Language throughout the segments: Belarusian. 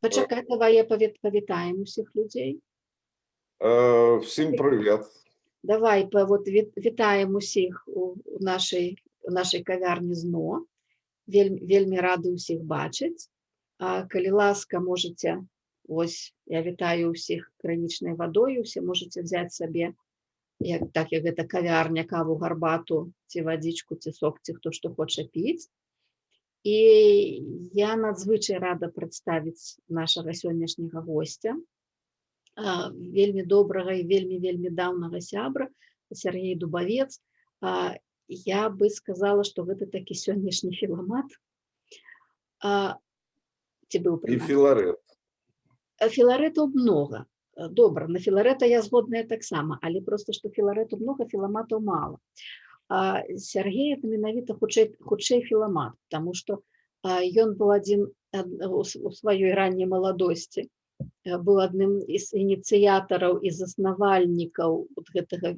Пачакай, давай я павітаем усіх людзей. Всім привіт. Давай вот вітаем усіх у нашай кавярні ЗНО. Вельмі, вельмі рады ўсіх бачыць. А, калі ласка, можете, ось я вітаю ўсіх крынічнай вадою, усе можете взять сабе, так як гэта кавярня, каву, гарбату, ці вадзічку, ці сок, ці хто што хоча піць. І я надзвычай рада прадставіць нашага сённяшняга госця, вельмі добрага і вельмі, вельмі даўнага сябра, Сяргей Дубавец. Я бы сказала, што гэта такі сённяшні Філамат. Ці быў І прынамсі. Філарэт. Філарэтаў многа. Добра, на Філарэта я згодная таксама, але просто што філарэту многа, філаматаў мала. А Сяргей — это менавіта хутчэй філамат, потому что ён быў адзін у сваёй ранняй маладосці быў адным з ініцыятараў і заснавальнікаў вот гэтага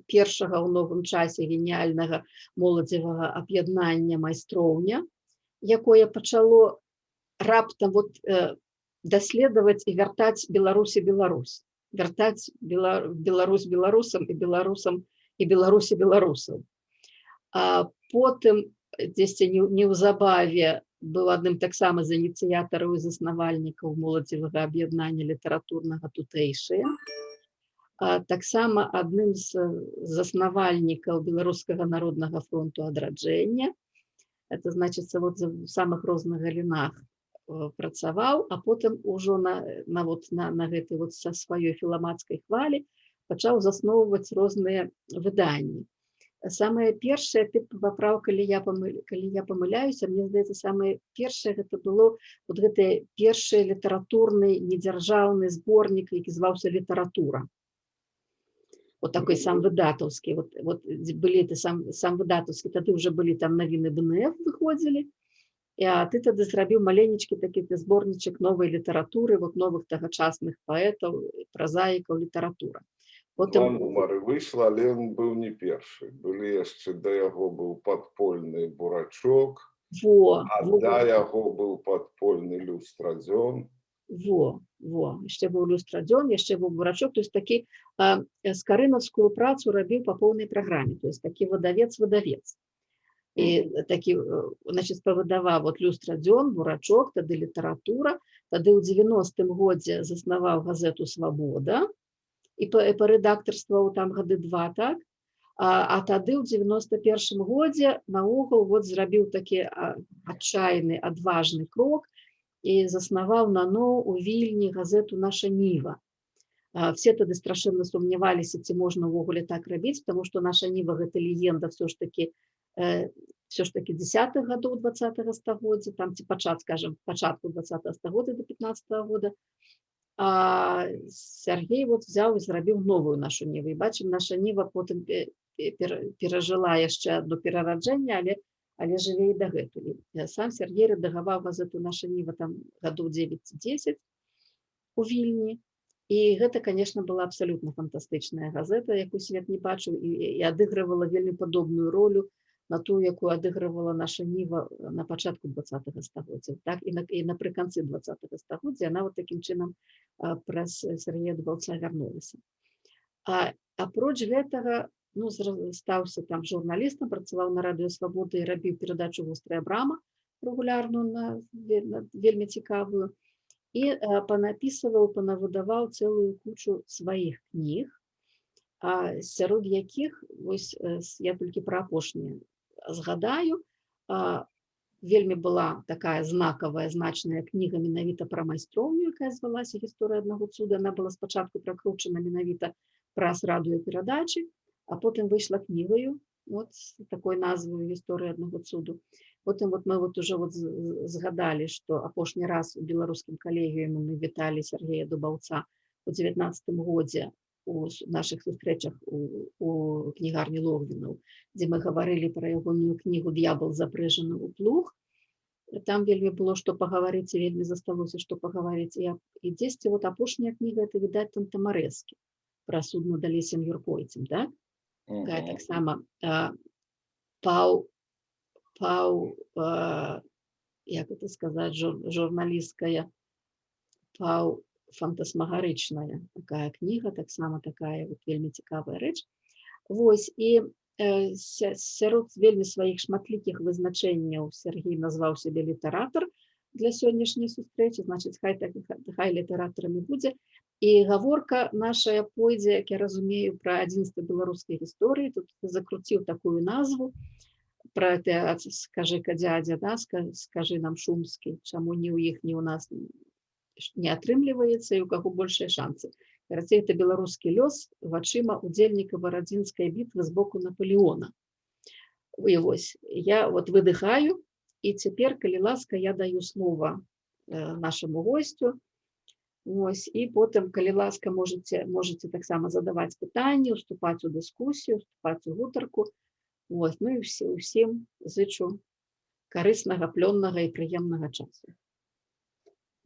першага ў новым часе геніяльнага моладзевага аб'яднання «Майстроўня», якое пачало раптам вот даследаваць і вяртаць Беларусі Беларусь, вяртаць Беларусь беларусам і беларусам і Беларусі беларусаў. А потым дзесьці неўзабаве быў адным таксама з ініцыятараў і заснавальнікаў моладзевага аб'яднання літаратурнага «Тутэйшыя». Таксама адным з заснавальнікаў Беларускага народнага фронту «Адраджэння». Это значыцца, вот в самых розных галінах працаваў, а потым ужо на вот на гэтай вот са сваёй філамацкай хвалі пачаў засноўваць розныя выданні. Самае першае, ты папраў, калі я памыляюся, мне здаецца, самае першае гэта было вот гэты першы літаратурны недзяржаўны зборнік, які зваўся «Літаратура». Вот такой самвыдатаўскі, вот дзе былі ты самвыдатаўскі, тады уже былі там «Навіны БНФ» выходзілі, а ты тады зрабіў маленечкі такі ты зборнічак новай літаратуры, вот новых тагачасных паэтаў, празаікаў, «Літаратура». Два Потым нумары выйшла, але ён быў не першы. Былі яшчэ, да яго быў падпольны «Бурачок», а да яго быў падпольны «Люстрадзён». Во, яшчэ быў «Люстрадзён», яшчэ быў «Бурачок», то есть такі скарынаўскую працу рабіў па поўнай праграме, то есть такі выдавец-выдавец. І такі, значит, павыдаваў вот «Люстрадзён», «Бурачок», тады «Літаратура», тады ў 90-м годзе заснаваў газету «Свабода» і парэдактарстваваў там гады два, так? А тады ў 91-м годзе наогул вот зрабіў такі адчайны, адважны крок і заснаваў наноў у Вільні газету «Наша Ніва». Все тады страшэнна сумняваліся, ці можна ўвогуле так рабіць, потому что «Наша Ніва» — гэта легенда все ж таки десятых гадоў 20 стагоддзя, там ці скажем, пачатку 20 стагоддзя до 15 года. А Сяргей вот взяў і зрабіў новую «Нашу Ніву». І бачым, «Наша Ніва» потым перажыла яшчэ одно перараджэнне, але жыве і дагэтуль. Сам Сяргей рэдагаваў газету «Наша Ніва» там гадоў 9-10 у Вільні. І гэта, конечно, была абсалютна фантастычная газета, якую свет не бачыў, і адыгрывала вельмі падобную ролю на ту, якую адыгрывала «Наша Ніва» на пачатку 20 стагоддзя. Так, і напрыканцы 20 стагоддзя яна вот такім чынам праз Сяргея Дубаўца вярнулася. А апроч гэтага, ну, стаўся там журналістам, працаваў на Радыё Свабоды і рабіў перадачу «Вострая брама» рэгулярную, на вельмі цікавую. І панапісваў, панавыдаваў цэлую кучу сваіх кніг, сярод якіх вось я толькі пра апошнія згадаю, вельмі была такая знакавая, значная кніга менавіта пра «Майстроўню», якая звалася «Гісторыя аднаго цуда». Она была спачатку пракручана менавіта праз радыёперадачы, а потым выйшла кнігаю вот з такой назваю «Гісторыя аднаго цуду». Потым вот мы вот уже вот згадалі, што апошні раз у беларускім калегіуме мы віталі Сяргея Дубаўца у 19-м годзе у нашых сустрэчах у кнігарні Логвінаў, дзе мы гаварылі пра ягоную кнігу «Д'ябал, запрэжаны ў плуг». Там вельмі было што пагаварыць і вельмі засталося што пагаварыць. І дзесьці вот апошняя кніга — это, відаць, «Тантамарэскі», пра суд над Алесем Юркойцем, так? Якая таксама паў, як это сказаць, журналісцкая Паўфантасмагарычная такая кніга, таксама такая вот вельмі цікавая рэч. Вось, і сярод вельмі сваіх шматлікіх вызначэнняў Сяргей назваў сябе літаратар для сённяшняй сустрэчы, значыць, хай так, хай літаратарам і будзе. І гаворка наша пойдзе, як я разумею, пра адзінства беларускай гісторыі. Тут ты закруціў такую назву пра это, «Скажи-ка, дядя, да, скажи нам, Шумскі, чаму ні ў іх, ні ў нас не атрымліваецца і ў каго большыя шанцы». Карацей, это беларускі лёс вачыма удзельніка Барадзінскай бітвы з боку Наполеона. І вось я вот выдыхаю, і цяпер, калі ласка, я даю слова нашаму госцю. Вось, і потым, калі ласка, можете таксама задаваць пытанні, уступаць у дыскусію, уступаць у гутарку. Вось, ну і ўсім зычу карыснага, плённага і прыемнага часу.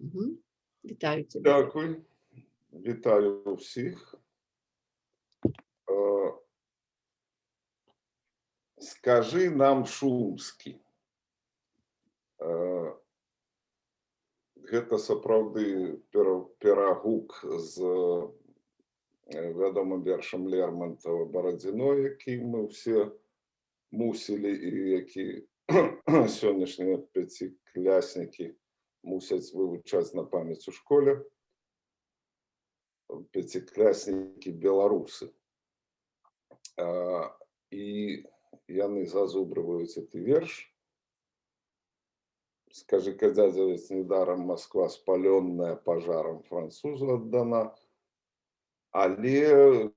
Угу. Вітаю цябе. Дзякуй. Вітаю ўсіх. «Скажи нам, Шумскі». Гэта сапраўды перагук з вядомым вершам Лермонтова «Барадзіно», які мы ўсе мусілі і які сённяшнія пяцікляснікі мусяць вывучаць на памяць у школе. Пяцікляснікі беларусы. І яны зазубрываюць гэты верш. «Скажи-ка, дядя, ведь недаром Москва, спаленная пожаром, французу отдана». Але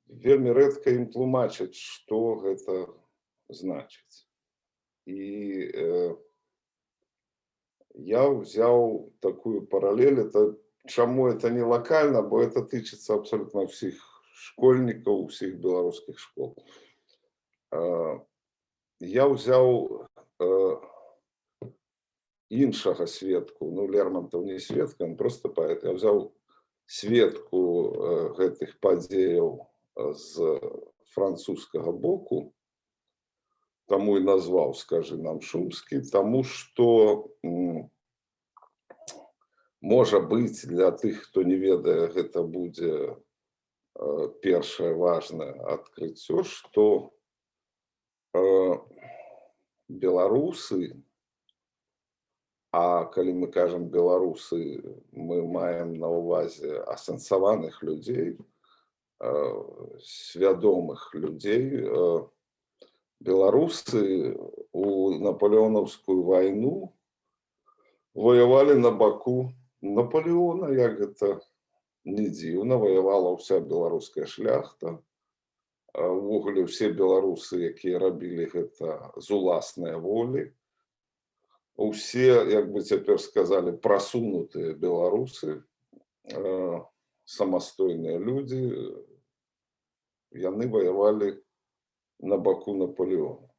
вельмі рэдка ім тлумачаць, што гэта значыць. І я ўзяў такую паралель, это чаму это не лакальна, бо это тычыцца абсолютно ўсіх школьнікаў, усіх беларускіх школ. Я ўзяў іншага сведку, ну, Лермонтов не сведка, он просто паэт. Я ўзяў сведку гэтых падзеяў з французскага боку, таму і назваў «Скажи нам, Шумскі», таму што можа быць, для тых, хто не ведае, гэта будзе першае важнае адкрыццё, што беларусы, а калі мы кажам «беларусы», мы маем на ўвазе асэнсаваных людзей, свядомых людзей, беларусы у наполеонаўскую вайну ваявалі на баку Наполеона, як гэта не дзіўна, ваявала ўся беларуская шляхта. Увогуле ўсе беларусы, якія рабілі гэта з уласнай волі. Усе, як бы цяпер сказалі, прасунутыя беларусы, самастойныя людзі, яны ваявалі на баку Наполеона.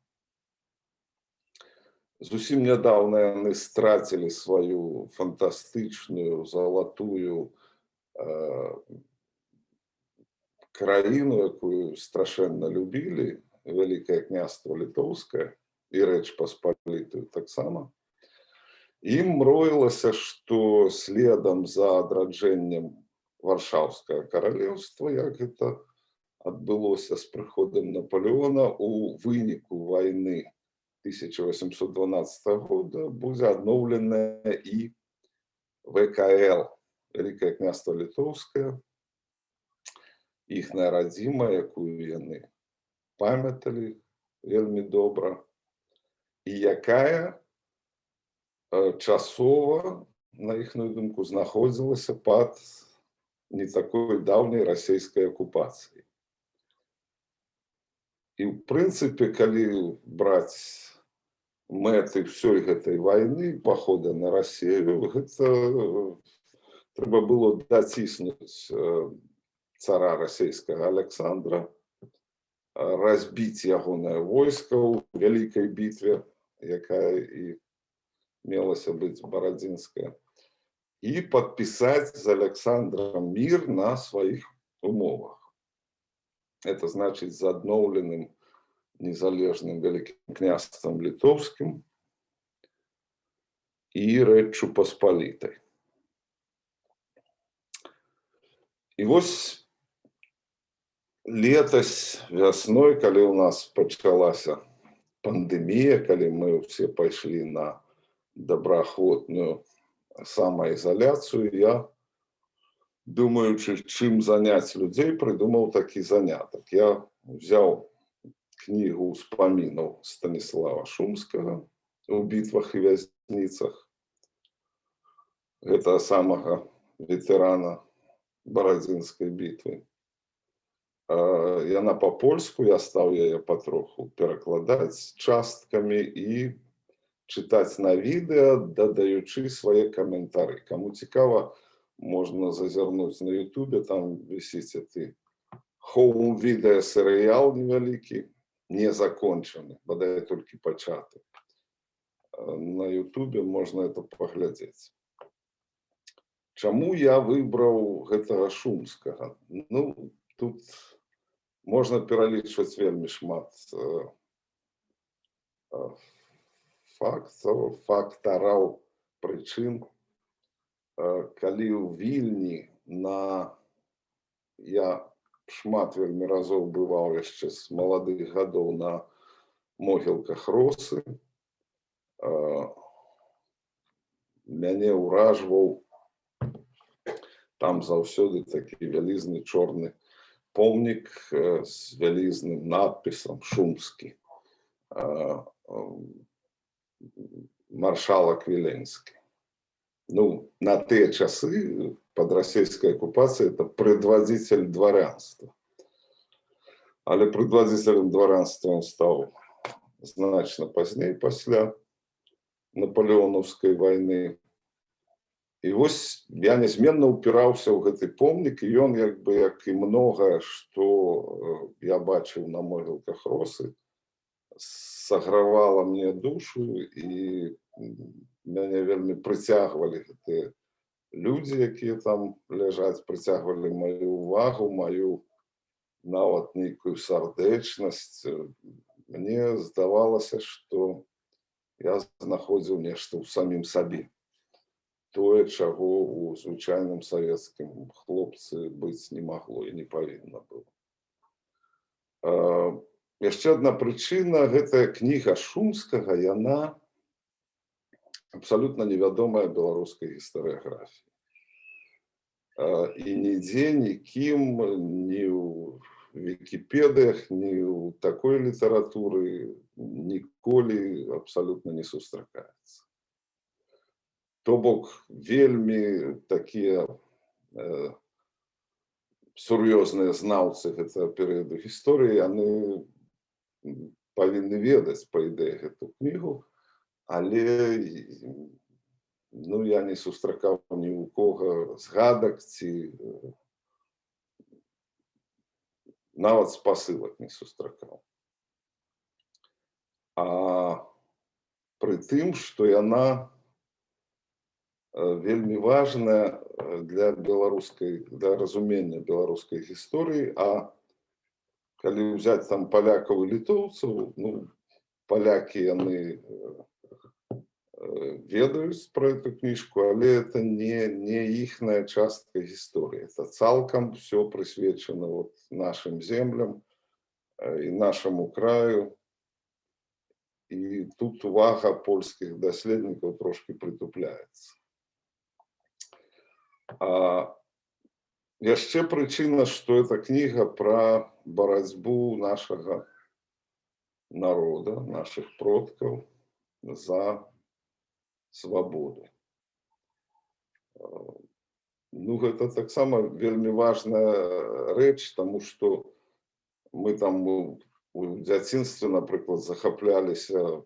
Зусім нядаўна яны страцілі сваю фантастычную залатую краіну, якую страшэнна любілі, Вялікае Княства Літоўскае і Рэч Паспалітую таксама. Ім мроілася, што следам за адраджэннем Варшаўскага каралеўства, як гэта адбылося з прыходам Наполеона, у выніку вайны 1812 года будзе адноўленая і ВКЛ, Вялікае Княства Літоўскае, іхная радзіма, якую яны памяталі вельмі добра і якая часова, на іхную думку, знаходзілася пад не такой даўняй расійскай акупацыяй. І ў прынцыпе, калі браць мэты ўсёй гэтай вайны, пахода на Расею, гэта трэба было даціснуць цара расійскага Александра, разбіць ягонае войска ў вялікай бітве, якая і мелася быць Барадзінская, і падпісаць з Александром мір на сваіх умовах. Это значыць, з адноўленым незалежным Вялікім Княствам Літоўскім і Рэччу Паспалітай. І вось летась вясной, калі ў нас пачалася пандэмія, калі мы ўсе пайшлі на добраахвотную самаізаляцыю, я, думаючы, чым заняць людзей, прыдумаў такі занятак. Я взяў кнігу ўспамінаў Станіслава Шумскага «У бітвах і вязніцах», гэтага самага ветэрана Барадзінскай бітвы. Яна па-польску, я стаў яе патроху перакладаць часткамі і чытаць на відэа, дадаючы свае каментары. Каму цікава, можна зазірнуць на Ютубе, там вісіць ты хоум відэа серыял невялікі, не закончаны, бадай толькі пачаты. На Ютубе можна это паглядзець. Чаму я выбраў гэтага Шумскага? Ну, тут можна пералічваць вельмі шмат фактаў, фактараў, прычын. Калі ў Вільні я шмат вельмі разоў бываў яшчэ з маладых гадоў на могілках Росы, мяне ўражваў там заўсёды такі вялізны чорны помнік з вялізным надпісам «Шумскі, маршалак Віленскі». Ну, на тыя часы под расійскай акупацыяй это предводитель дворянства. Але предводителем дворянства он стаў значна пазней, пасля Наполеонаўскай вайны. І вось я нязменна ўпіраўся ў гэты помнік, і ён, як бы, як і многае, што я бачыў на могілках Росы, сагравала мне душу, і мяне вельмі прыцягвалі гэтыя людзі, якія там ляжаць, прыцягвалі маю увагу, маю нават нейкую сардэчнасць. Мне здавалася, што я знаходзіў нешта ў самім сабе. Тое, чаго ў звычайным савецкім хлопцы быць не магло і не павінна было. Яшчэ адна прычына: гэтая кніга Шумскага, яна абсалютна невядомая беларускай гістарыяграфіі. І нідзе нікім, ні ў вікіпедыях, ні ў такой літаратуры ніколі абсалютна не сустракаецца. То бок вельмі такія сур'ёзныя знаўцы гэтага перыяду гісторыі, яны павінны ведаць, па ідэі, гэту кнігу, але, ну, я не сустракаў ні ў кога згадак ці нават спасылак не сустракаў. А пры тым, што яна вельмі важная для беларускай, для разумення беларускай гісторыі, а калі ўзяць там палякаў і літоўцаў, ну, палякі, яны ведаюць про эту кніжку, але это не іхная частка гісторыі. Это цалкам все прысвечана вот нашим землям і нашаму краю. І тут увага польскіх даследнікаў трошки прытупляецца. А яшчэ прычына, што эта кніга пра барацьбу нашага народа, нашых продкаў за свабоду. Ну, гэта таксама вельмі важная рэч, таму што мы там у дзяцінстве, напрыклад, захапляліся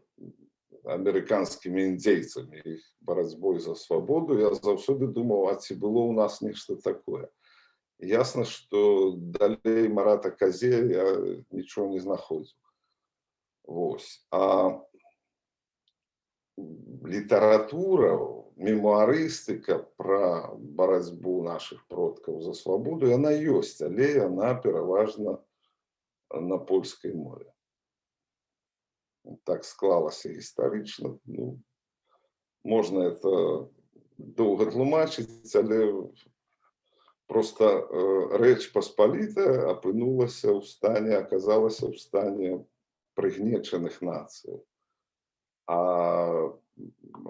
амерыканскімі індзейцамі, іх барацьбой за свабоду. Я заўсёды думаў, а ці было ў нас нешта такое? Ясна, што далей Марата Казе я нічого не знаходзіў. Вось. А літаратура, мемуарыстыка пра барацьбу нашых продкаў за свабоду, яна ёсць, але яна пераважна на польскай мове. Так склалася гістарычна. Ну, можна это доўга тлумачыць, але Просто Рэч Паспалітая апынулася ў стане, аказалася ў стане прыгнечаных нацыяў. А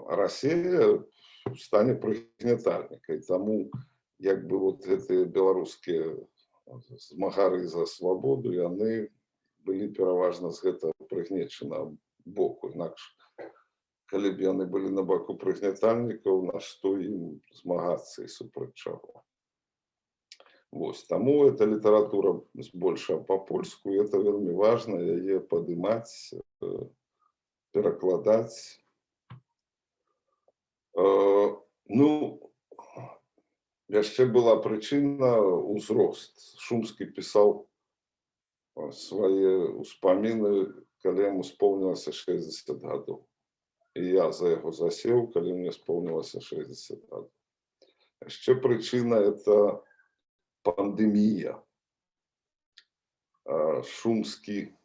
Расія в стане прыгнятальніка. І таму як бы вот гэтыя беларускія змагары за свабоду, яны былі пераважна з гэтага прыгнечанага боку. Інакш, калі б яны былі на баку прыгнятальнікаў, на што ім змагацца і супраць чаго? Вось, таму эта літаратура збольшага па-польску, і это вельмі важна яе падымаць, перакладаць. Ну, яшчэ была прычына — ўзрост. Шумскі пісаў свае ўспаміны, калі яму споўнілася 60 гадоў. І я за яго засеў, калі мне споўнілася 60 гадоў. Яшчэ прычына — это пандемія. Шумскі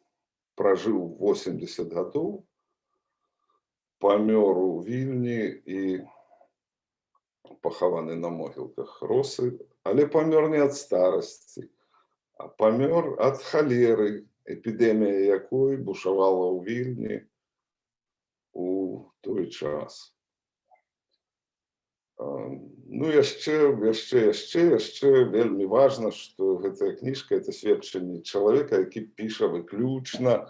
пражыў 80 гадоў, памёр у Вільні і пахаваны на могілках Росы, але памёр не ад старасці, а памёр ад халеры, эпідэмія якой бушавала ў Вільні у той час. Ну, яшчэ вельмі важна, што гэтая кніжка — это сведчанне чалавека, які піша выключна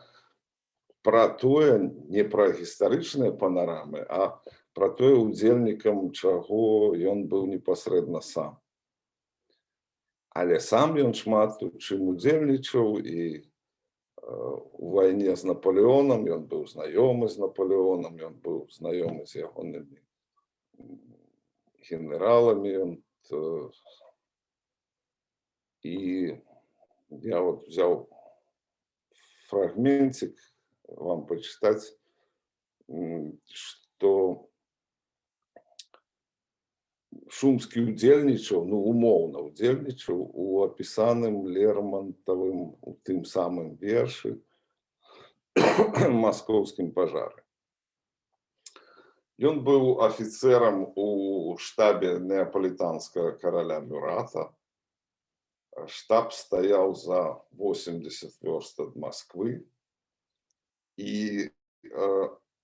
пра тое, не пра гістарычныя панарамы, а пра тое, удзельнікам чаго ён быў непасрэдна сам. Але сам ён шмат у чым удзельнічаў, і у вайне з Наполеонам ён быў знаёмы з Наполеонам, ён быў знаёмы з ягонымі генераламі. І я вот взял фрагментик вам почитать, что Шумскі удзельнічаў, ну, умоўна удзельнічаў у апісаным Лермантавым у тым самым вершы маскоўскім пажары. Ён быў афіцэрам у штабе неапалітанскага караля Мюрата. Штаб стаяў за 80 вёрст ад Масквы. І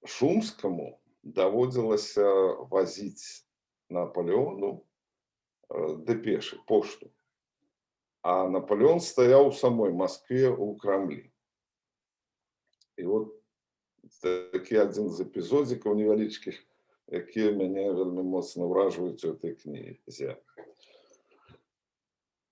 Шумскаму даводзілася вазіць Наполеону дэпешы, пошту. А Наполеон стаяў у самой Маскве, у Крамлі. І вот такі адзін з эпізодзікаў невялічкіх, якія мяне вельмі моцна ўражваюць у этой кнізе.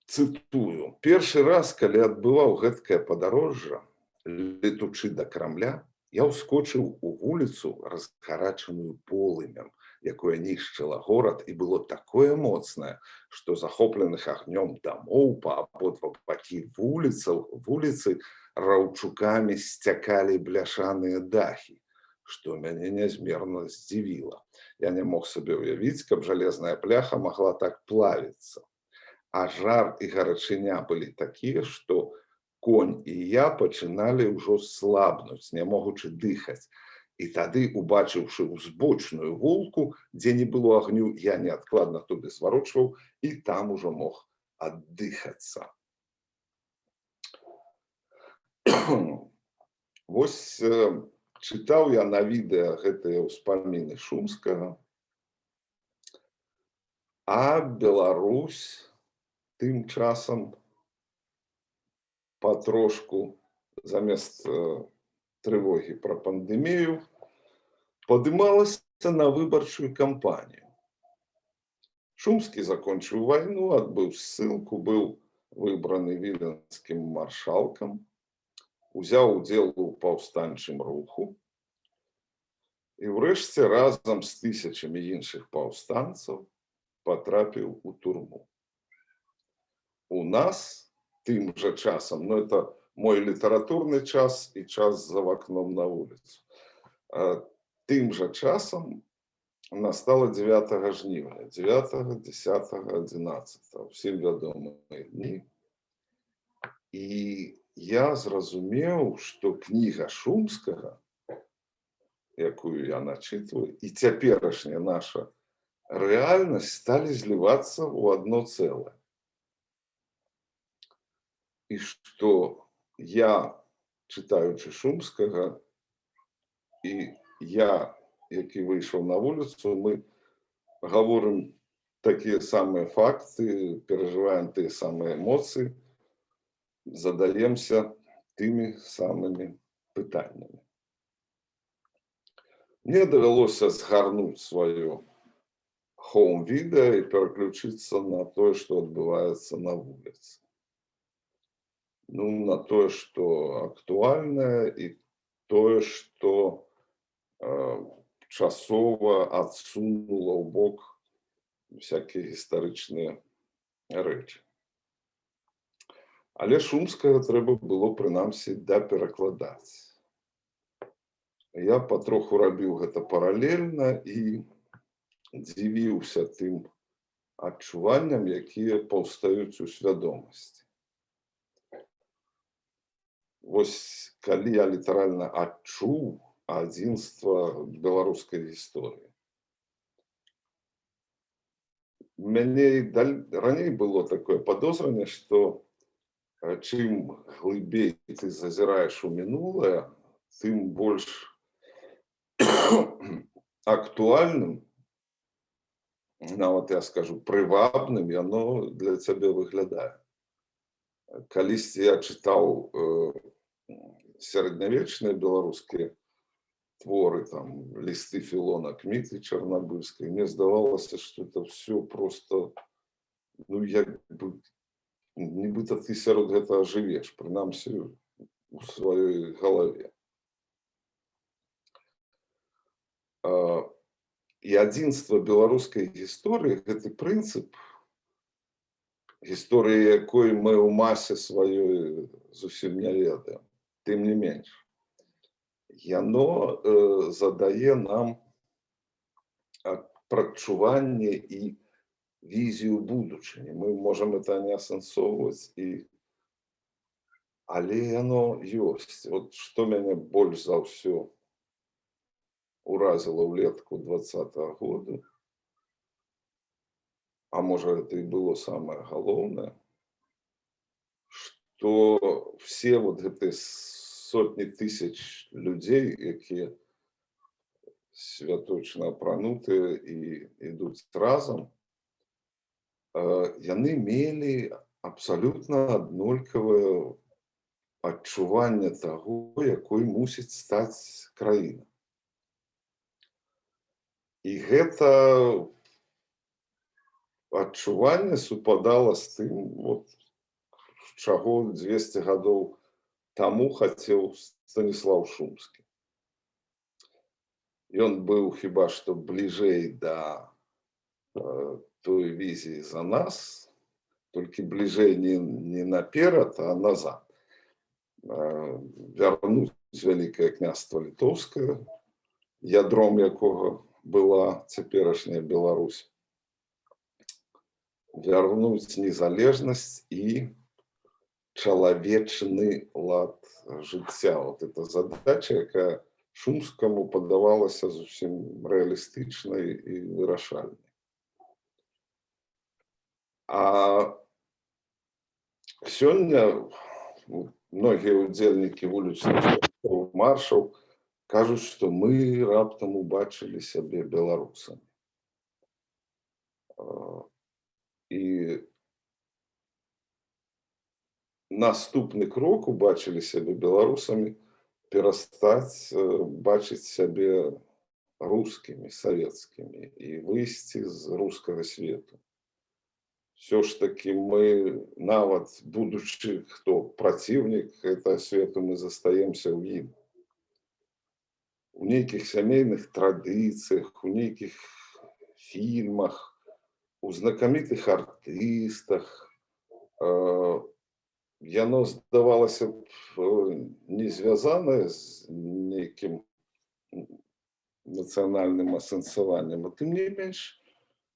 Цытую: «Першы раз, калі адбываў гэткае падарожжа, летучы да Крамля, я ўскочыў у вуліцу, разгарачаную полымем, якое нішчыла горад і было такое моцнае, што захопленых агнём дамоў па абодва бакі вуліцы раўчукамі сцякалі бляшаныя дахі, што мяне нязмерна здзівіла. Я не мог сабе ўявіць, каб жалезная бляха магла так плавіцца. А жар і гарачыня былі такія, што конь і я пачыналі ўжо слабнуць, не могучы дыхаць. І тады, убачыўшы узбочную вулку, дзе не было агню, я неадкладна туды зварочваў і там ужо мог аддыхацца». Вось чытаў я на відэа гэтыя ўспаміны Шумскага, а Беларусь тым часам патрошку замест трывогі пра пандэмію падымалася на выбарчую кампанію. Шумскі закончыў вайну, адбыў ссылку, быў выбраны віленскім маршалкам, узяў удзел у паўстанчым руху і ўрэшце разам з тысячамі іншых паўстанцаў патрапіў у турму. У нас тым жа часам, ну, это мой літаратурны час і час за вакном на вуліцу. Тым жа часам настала 9 жніўня, 9, 10, 11, усім вядомыя дні. І я зразумеў, што кніга Шумскага, якую я начытваю, і цяперашняя наша рэальнасць сталі злівацца ў адно цэлае. І што я, чытаючы Шумскага, і я, які выйшаў на вуліцу, мы гаворым такія самыя факты, перажываем тыя самыя эмоцыі, задаемся тымі самымі пытаннямі. Мне давялося згарнуць сваё хоум-відэа і пераключыцца на тое, што адбываецца на вуліцы. Ну, на тое, што актуальнае, і тое, што часова адсунула ў бок всякія гістарычныя рэчы. Але Шумскага трэба было прынамсі даперакладаць. Я патроху рабіў гэта паралельна і дзівіўся тым адчуванням, якія паўстаюць у свядомасці. Вось калі я літаральна адчуў адзінства беларускай гісторыі. У мяне і раней было такое падозрэнне, што чым глыбей ты зазіраеш у мінулае, тым больш актуальным, нават я скажу, прывабным яно для цябе выглядае. Калісьці я чытаў сярэднявечныя беларускія творы, там, лісты Філона Кміты Чарнабыльскай, мне здавалася, што это все просто, ну, як бы, нібыта ты сярод гэтага жывеш, прынамсі у сваёй галаве. І адзінства беларускай гісторыі, гэты прынцып, гісторыі якой мы ў масе сваёй зусім не ведаем, тым не менш, яно задае нам прадчуванне і візію будучыні. Мы можам это не асэнсоўваць, але яно ёсць. Вот што мяне больш за ўсё уразіла ўлетку 20-го года, а можа, это і было самае галоўнае, што все вот гэтыя сотні тысяч людзей, якія святочна апранутыя і ідуць разам, яны мелі абсалютна аднолькавае адчуванне таго, якой мусіць стаць краіна. І гэта адчуванне супадала з тым, вот, чаго 200 гадоў таму хацеў Станіслаў Шумскі. Ён быў хіба што бліжэй да той візіі за нас, толькі бліжэй не наперад, а назад. Вярнуць Вялікае княства Літоўскае, ядром якога была цяперашняя Беларусь, вярнуць незалежнасць і чалавечны лад жыцця. Вот эта задача, якая Шумскаму падавалася зусім рэалістычнай і вырашальнай. А сёння многія удзельнікі вулічных маршаў кажуць, што мы раптам убачылі сябе беларусамі. І наступны крок убачылі сябе беларусамі — перастаць бачыць сябе рускімі, савецкімі і выйсці з рускага свету. Все ж таки мы, нават будучы хто праціўнік этого свету, мы застаемся ў ім. У нейкіх сямейных традыцыях, у нейкіх фільмах, у знакамітых артыстах. Яно, здавалася б, не звязанае з нейкім нацыянальным асэнсаваннем, а тым не менш,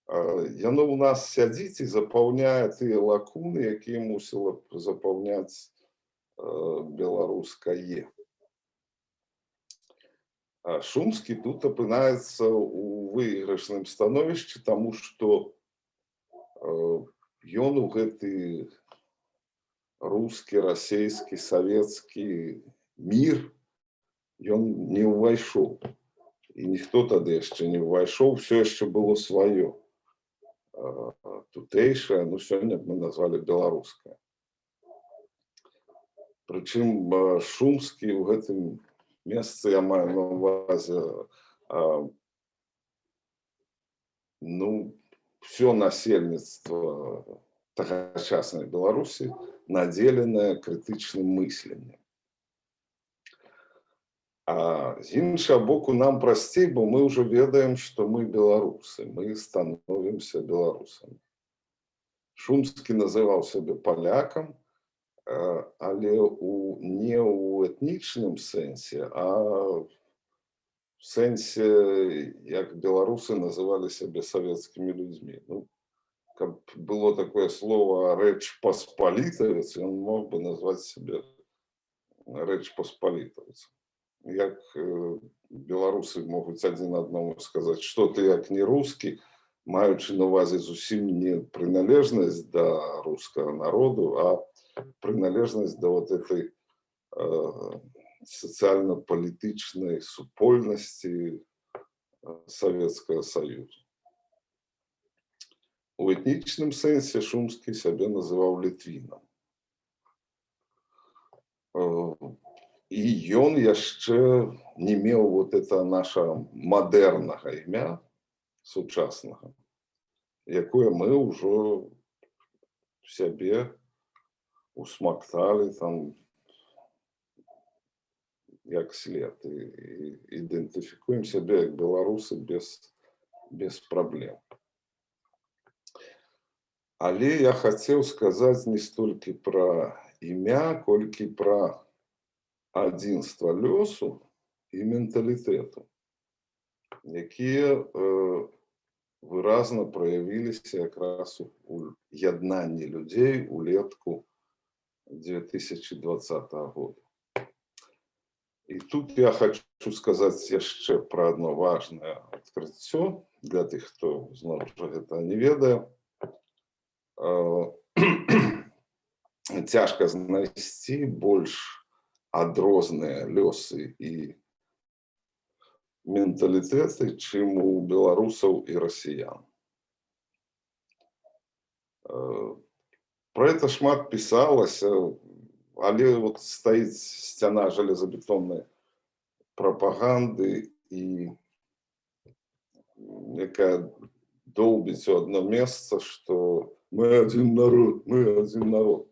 яно ў нас сядзіць і запаўняе тыя лакуны, якія мусіла б запаўняць беларускае. А Шумскі тут апынаецца ў выйгрышным становішчы, таму што ён у гэты Рускі, расійскі, савецкі мір ён не ўвайшоў. І ніхто тады яшчэ не ўвайшоў, все яшчэ было сваё. Тутэйшае, ну, сёння б мы назвалі беларускае. Прычым Шумскі ў гэтым месцы, я маю на увазе, ну, все насельніцтва тагачаснай Беларусі, надзеленае крытычным мысленнем. А з іншага боку, нам прасцей, бо мы ўжо ведаем, што мы беларусы, мы становімся беларусамі. Шумскі называў сябе палякам, але не ў этнічным сэнсе, а в сэнсе, як беларусы называлі сябе савецкімі людзьмі. Ну, каб было такое слово «рэч паспалітавец», ён мог бы назваць сябе рэч паспалітаўцам. Як беларусы могуць адзін аднаму сказаць, што ты як не рускі, маючы на увазе зусім не прыналежнасць да рускага народу, а прыналежнасць да вот этой сацыяльна-палітычнай супольнасці Савецкага Саюзу. У этнічным сэнсе Шумскі сябе называў літвінам. І ён яшчэ не меў вот это наша мадэрнага імя сучаснага, якое мы ўжо сябе усмакталі там як след і ідэнтыфікуем сябе як беларусы без праблем. Але я хацеў сказаць не столькі пра імя, колькі пра адзінства лёсу і менталітэту, якія выразна праявіліся якраз у яднанні людзей улетку 2020 года. І тут я хочу сказаць яшчэ пра одно важное адкрыццё для тых, хто зноў жа гэта не ведае. Цяжка знайсці больш адрозныя лёсы і менталітэты, чым у беларусаў і расіян. Про это шмат пісалася, але вот стаіць сцяна жалезабетоннай прапаганды, і якая доўбіць у одно месца, што мы один народ, мы один народ.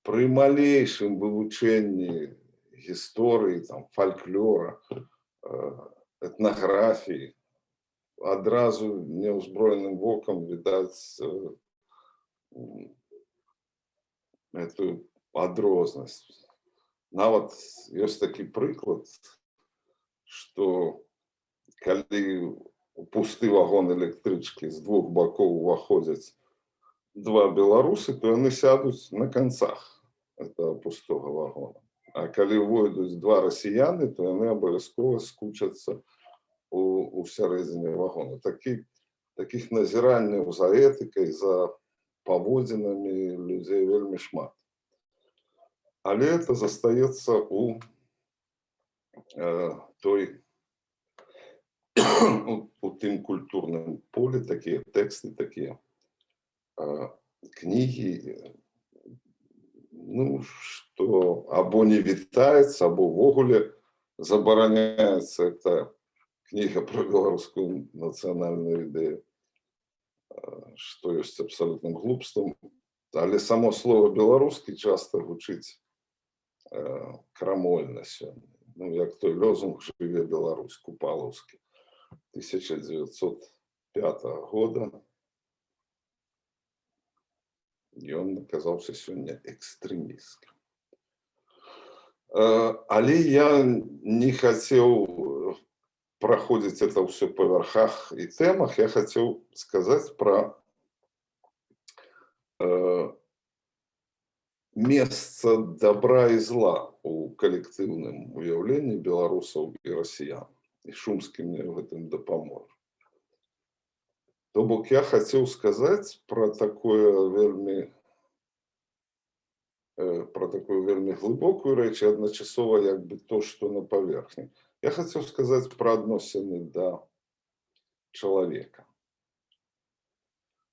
Пры малейшым вывучэнні гісторыі, там, фальклора, этнаграфіі адразу неўзброеным вокам відаць эту адрознасць. Нават ёсць такі прыклад, што калі у пусты вагон электрычкі з двух бакоў уваходзяць два беларусы, то яны сядуць на канцах этого пустого вагона. А калі ўвойдуць два расіяны, то яны абавязкова скучацца у сярэдзіне вагона. Такіх назіранняў за этыкай, за паводзінамі людзей вельмі шмат. Але это застаецца у той у тым культурным поле, такія тэксты, такія кнігі, ну, што або не вітаецца, або ўвогуле забараняецца эта кніга про беларускую нацыянальную ідэю, што ёсць абсалютным глупствам. Але само слово «беларускі» часта гучыць крамольна сёння. Ну, як той лозунг «Жыве Беларусь» купалаўскі 1905 года. Ён аказаўся сёння экстрэмісцкім. Але я не хацеў праходзіць это ўсё па вярхах і тэмах, я хацеў сказаць пра месца добра і зла у калектыўным уяўленні беларусаў і расіян. І Шумскі мне ў гэтым дапаможа. То бок я хацеў сказаць пра такое вельмі Пра такую вельмі глыбокую рэч і адначасова як бы то, што на паверхні. Я хацеў сказаць пра адносіны да чалавека.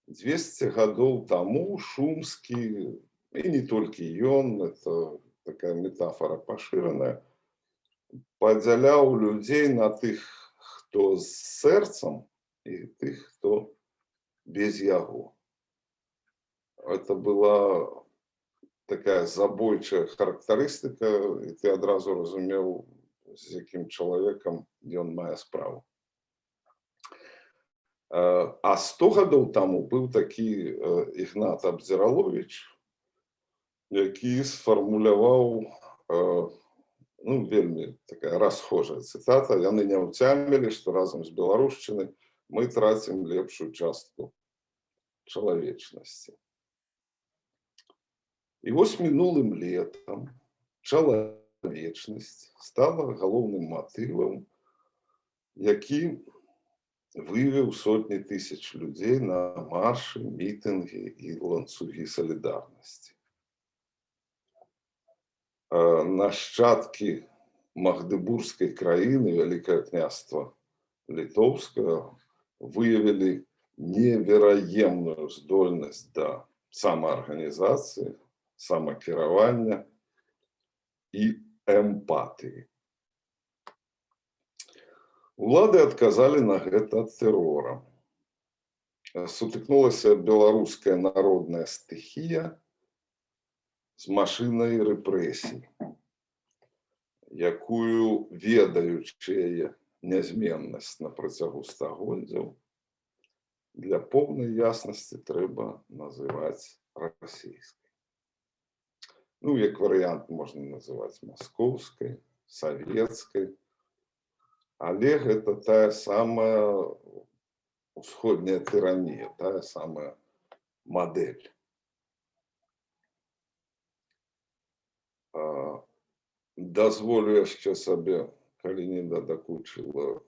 200 гадоў таму Шумскі, і не толькі ён, это такая метафора пашыраная, падзяляў людзей на тых, хто з сэрцам, і тых, хто без яго. Это была такая забойчая характарыстыка, і ты адразу разумеў, з якім чалавекам ён мае справу. А 100 гадоў таму быў такі Ігнат Абдзіралович, які сфармуляваў, ну, вельмі такая расхожая цытата: «Яны не ўцямілі, што разам з беларушчынай мы трацім лепшую частку чалавечнасці». І вось мінулым летам чалавечнасць стала галоўным матывам, які вывеў сотні тысяч людзей на маршы, мітынгі і ланцугі салідарнасці. Нашчадкі Магдэбургскай краіны, Вялікае Княства Літоўскага, выявілі невераемную здольнасць да самаарганізацыі, самакіравання і эмпатыі. Улады адказалі на гэта тэрорам. Сутыкнулася беларуская народная стыхія з машынай рэпрэсій, якую, ведаючы яе нязменнасць на працягу стагоддзяў, для поўнай яснасці трэба называць расійскай. Ну, як варыянт, можна называць маскоўскай, савецкай, але гэта тая самая усходняя тыранія, тая самая мадэль. Дазволю яшчэ сабе, калі не дакучыла,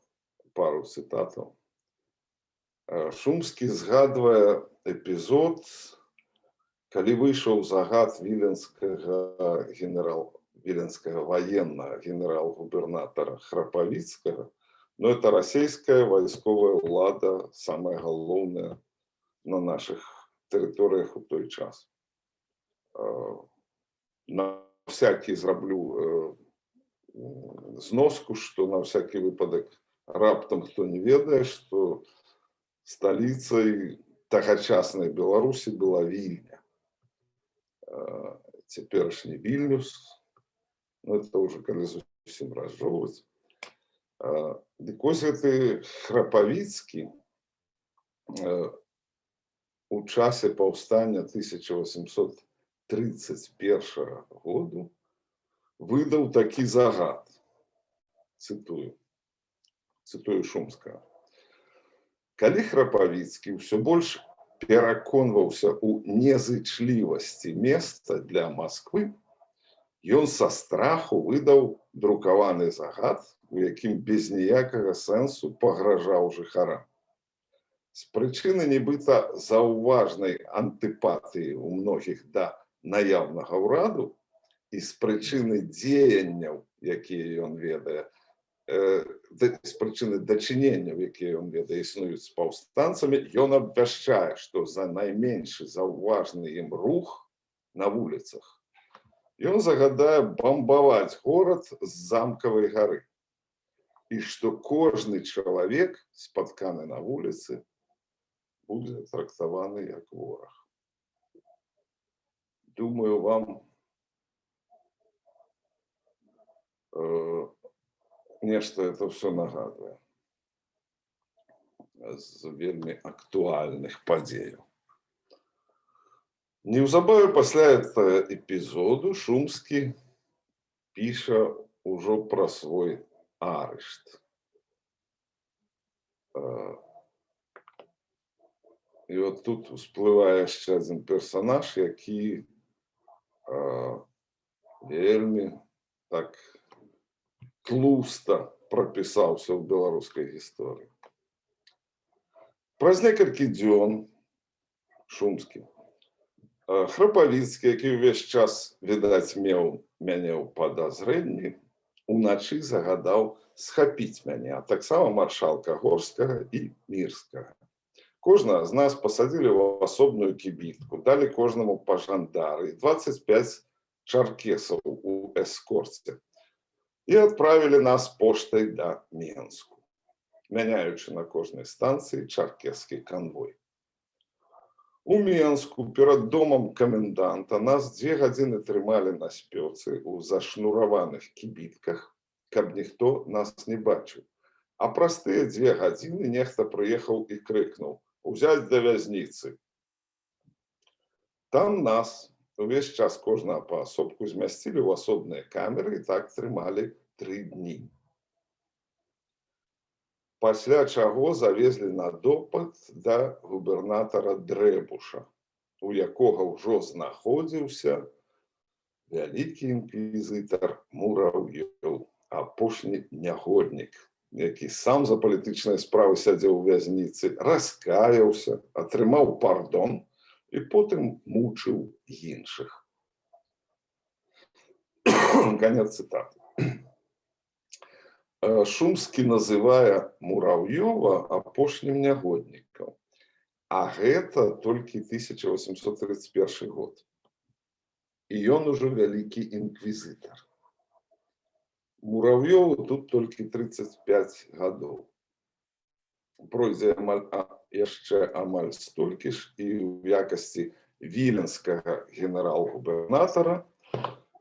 пару цытатаў. Шумскі згадвае эпізод, калі выйшаў загад віленскага ваеннага генерал-губернатара Храпавіцкага, но это расійская вайсковая ўлада, самая галоўная на нашых тэрыторыях у той час. На всякий зраблю зноску, што на всякий выпадак, раптам хто не ведае, што сталіцай тагачаснай Беларусі была Вільня. Цяперашні Вільнюс, ну, это уже калі зусім разжоўваць. Дык вось, гэты Храпавіцкі у часе паўстання 1831 году выдаў такі загад, цытую, цытую Шумскага: «Калі Храпавіцкі ўсё больш пераконваўся ў незычлівасці места для Масквы, ён са страху выдаў друкаваны загад, у якім без ніякага сэнсу пагражаў жыхарам. З прычыны нібыта заўважнай антыпатыі ў многіх да наяўнага ўраду і з прычыны дзеянняў, якія ён ведае, з прычыны дачыненняў, якія ён ведае, існуюць з паўстанцамі, ён абвяшчае, што за найменшы заўважны ім рух на вуліцах ён загадае бамбаваць горад з Замкавай гары і што кожны чалавек, спатканы на вуліцы, будзе трактаваны як вораг». Думаю, вам нешта это все нагадвае з вельмі актуальных падзеяў. Неўзабаве пасля этого эпізоду Шумскі піша ўжо пра свой арышт. І от тут усплывае яшчэ адзін персанаж, які вельмі так тлуста прапісаўся ў беларускай гісторыі. Праз некалькі дзён Шумскі Храпавіцкі, які ўвесь час, відаць, меў мяне ў падазрэнні, уначы загадаў схапіць мяне, а таксама маршалка Горскага і Мірскага. Кожнага з нас пасадзілі ў асобную кібітку, далі кожнаму па жандары і 25 чаркесаў у эскорце і адправілі нас поштай да Менску, мяняючы на кожнай станцыі чаркескі канвой. У Менску перад домам каменданта нас 2 гадзіны трымалі на спёцы ў зашнураваных кібітках, каб ніхто нас не бачыў. А праз тыя 2 гадзіны нехта прыехаў і крыкнуў: «Узяць да вязніцы». Там нас увесь час кожнага паасобку змясцілі ў асобныя камеры і так трымалі 3 дні. Пасля чаго завезлі на допыт да губернатара Дрэбуша, у якога ўжо знаходзіўся вялікі інквізітар Мураўёў, апошні нягоднік, які сам за палітычныя справы сядзеў у вязніцы, раскаяўся, атрымаў пардон і потым мучыў іншых. Канец цытаты. Шумскі называе Мураўёва апошнім нягоднікам. А гэта толькі 1831 год. І ён ужо вялікі інквізітар. Мураўёву тут толькі 35 гадоў. Пройдзе яшчэ амаль столькі ж, і ў якасці віленскага генерал-губернатара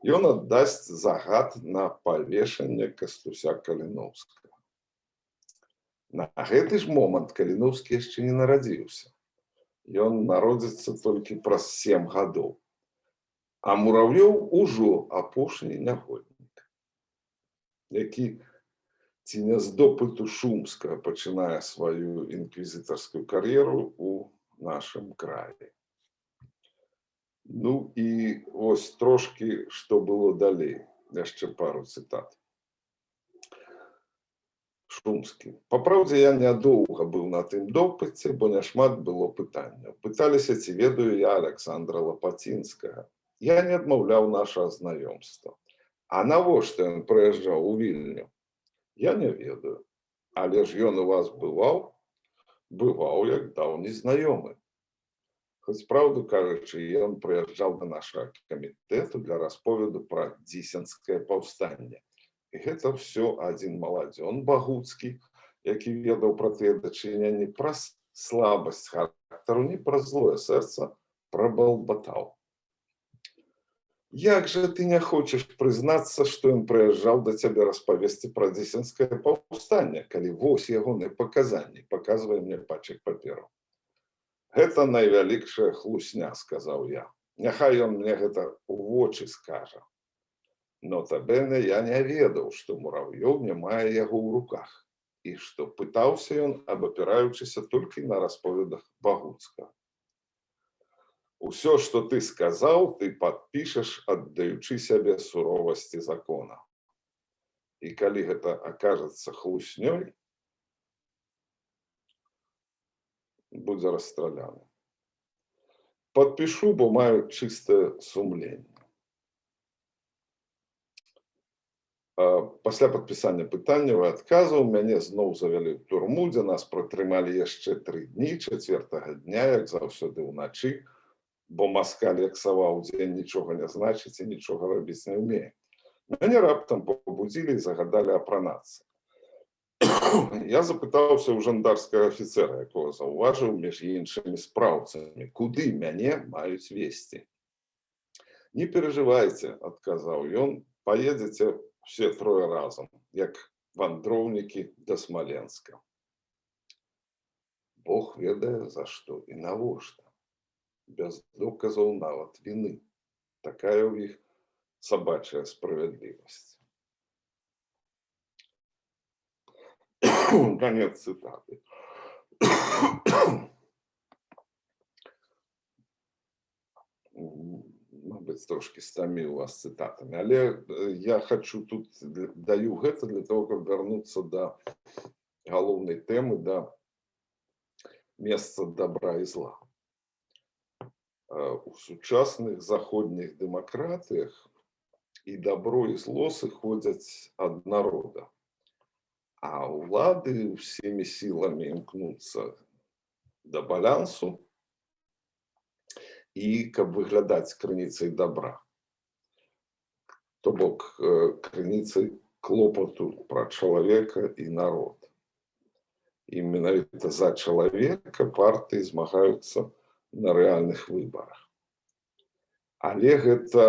ён аддасць загад на павешанне Кастуся Каліноўскага. На гэты ж момант Каліноўскі яшчэ не нарадзіўся. Ён народзіцца толькі праз 7 гадоў. А Мураўёў ужо апошні нягоднік, які ці не з допыту Шумскага пачынае сваю інквізітарскую кар'еру ў нашым краі. Ну і вось трошкі, што было далей, яшчэ пару цытат. Шумскі. Па праўдзе, я нядоўга быў на тым допыце, бо няшмат было пытанняў. Пыталіся, ці ведаю я Аляксандра Лапацінскага. Я не адмаўляў нашага знаёмства. А навошта ён прыязджаў у Вільню? Я не ведаю. Але ж ён у вас бываў, бываў як даўні знаёмы. Хоць, праўду кажучы, ён прыязджаў да нашага камітэту для расповеду пра дзісенскае паўстанне. І гэта ўсё адзін маладзён Багуцкі, які ведаў пра тыя дачыненні, праз слабасць характару, не праз злое сэрца, прабалбатаў. Як жа ты не хочаш прызнацца, што ён прыязджаў да цябе распавесці пра дзісенскае паўстанне, калі вось ягоныя паказанні, паказвае мне пачак паперу. Гэта найвялікшая хлусня, сказаў я. Няхай ён мне гэта ў вочы скажа. Нотабене, я не ведаў, што Мураўёў не мае яго ў руках і што пытаўся ён, абапіраючыся толькі на расповедах Багуцкага. Усё, што ты сказаў, ты падпішаш, аддаючы сябе суровасці закона. І калі гэта акажацца хлуснёй, будзе расстраляны. Падпішу, бо маю чыстае сумленне. Пасля падпісання пытанняў і адказаў мяне зноў завялі ў турму, дзе нас пратрымалі яшчэ 3 дні. Чацвертага дня, як заўсёды ўначы, бо маскаль, як сава ў дзень, нічога не значыць і нічога рабіць не ўмее. Мяне раптам пабудзілі і загадалі апранацца. Я запытаўся ў жандарскага афіцера, якога заўважыў між іншымі спраўцамі, куды мяне маюць весці. «Не перажывайце, — адказаў ён, — паедзеце все трое разам, як вандроўнікі да Смаленска». Бог ведае, за што і навошта. Без доказаў нават віны. Такая ў іх сабачая справядлівасць. Конец цытаты. Мабыць, трошкі стаміў вас цытатамі, але я хачу тут, даю гэта для того, каб вярнуцца да галоўнай тэмы, да месца добра і зла. У сучасных заходніх дэмакратыях і дабро, і зло сыходзяць ад народа. А ўлады ўсімі сіламі імкнуцца да балансу і каб выглядаць крыніцай добра. То бок крыніцай клопату пра чалавека і народ. І менавіта за чалавека партыі змагаюцца на рэальных выбарах. Але гэта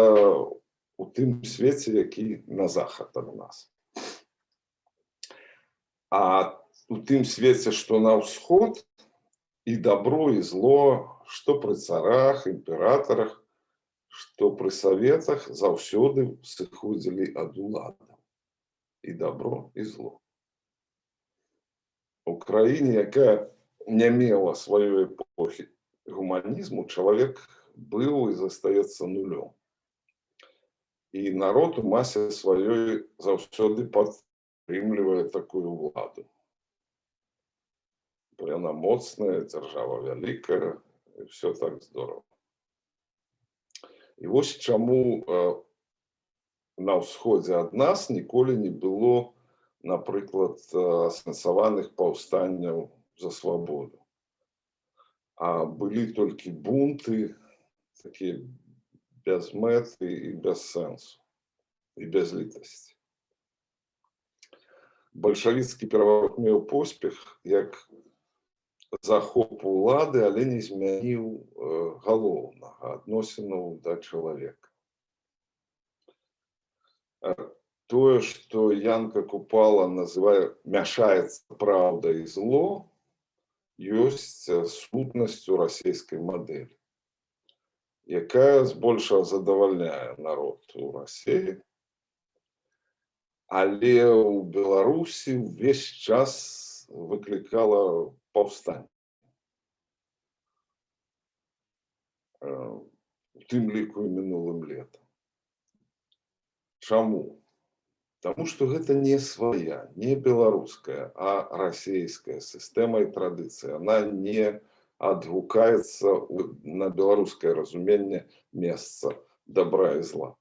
у тым свеце, які на захад ад нас. А у тым свеце, што на ўсход, і дабро, і зло, што пры царах, імператарах, што пры саветах, заўсёды сыходзілі ад уладаў. І дабро, і зло. У краіне, якая не мела сваёй эпохі гуманізму, чалавек быў і застаецца нулём. І народ у масе сваёй заўсёды падтрымлівае такую ўладу. Бо яна моцная, дзяржава вялікая, і всё так здорово. І вось чаму на ўсходзе ад нас ніколі не было, напрыклад, асэнсаваных паўстанняў за свабоду. А былі толькі бунты, такія без мэты і без сэнсу, і без літасці. Бальшавіцкі пераварот меў поспех як захоп улады, але не змяніў галоўнага — адносінаў да чалавека. Тое, што Янка Купала называе «мяшаецца праўда і зло», ёсць сутнасцю расійскай мадэлі, якая збольшага задавальняе народ у Расіі, але ў Беларусі ўвесь час выклікала паўстанне. У тым ліку і мінулым летам. Чаму? Таму што гэта не свая, не беларуская, а расійская сістэма і традыцыя. Она не адгукаецца на беларускае разуменне месца добра і зла.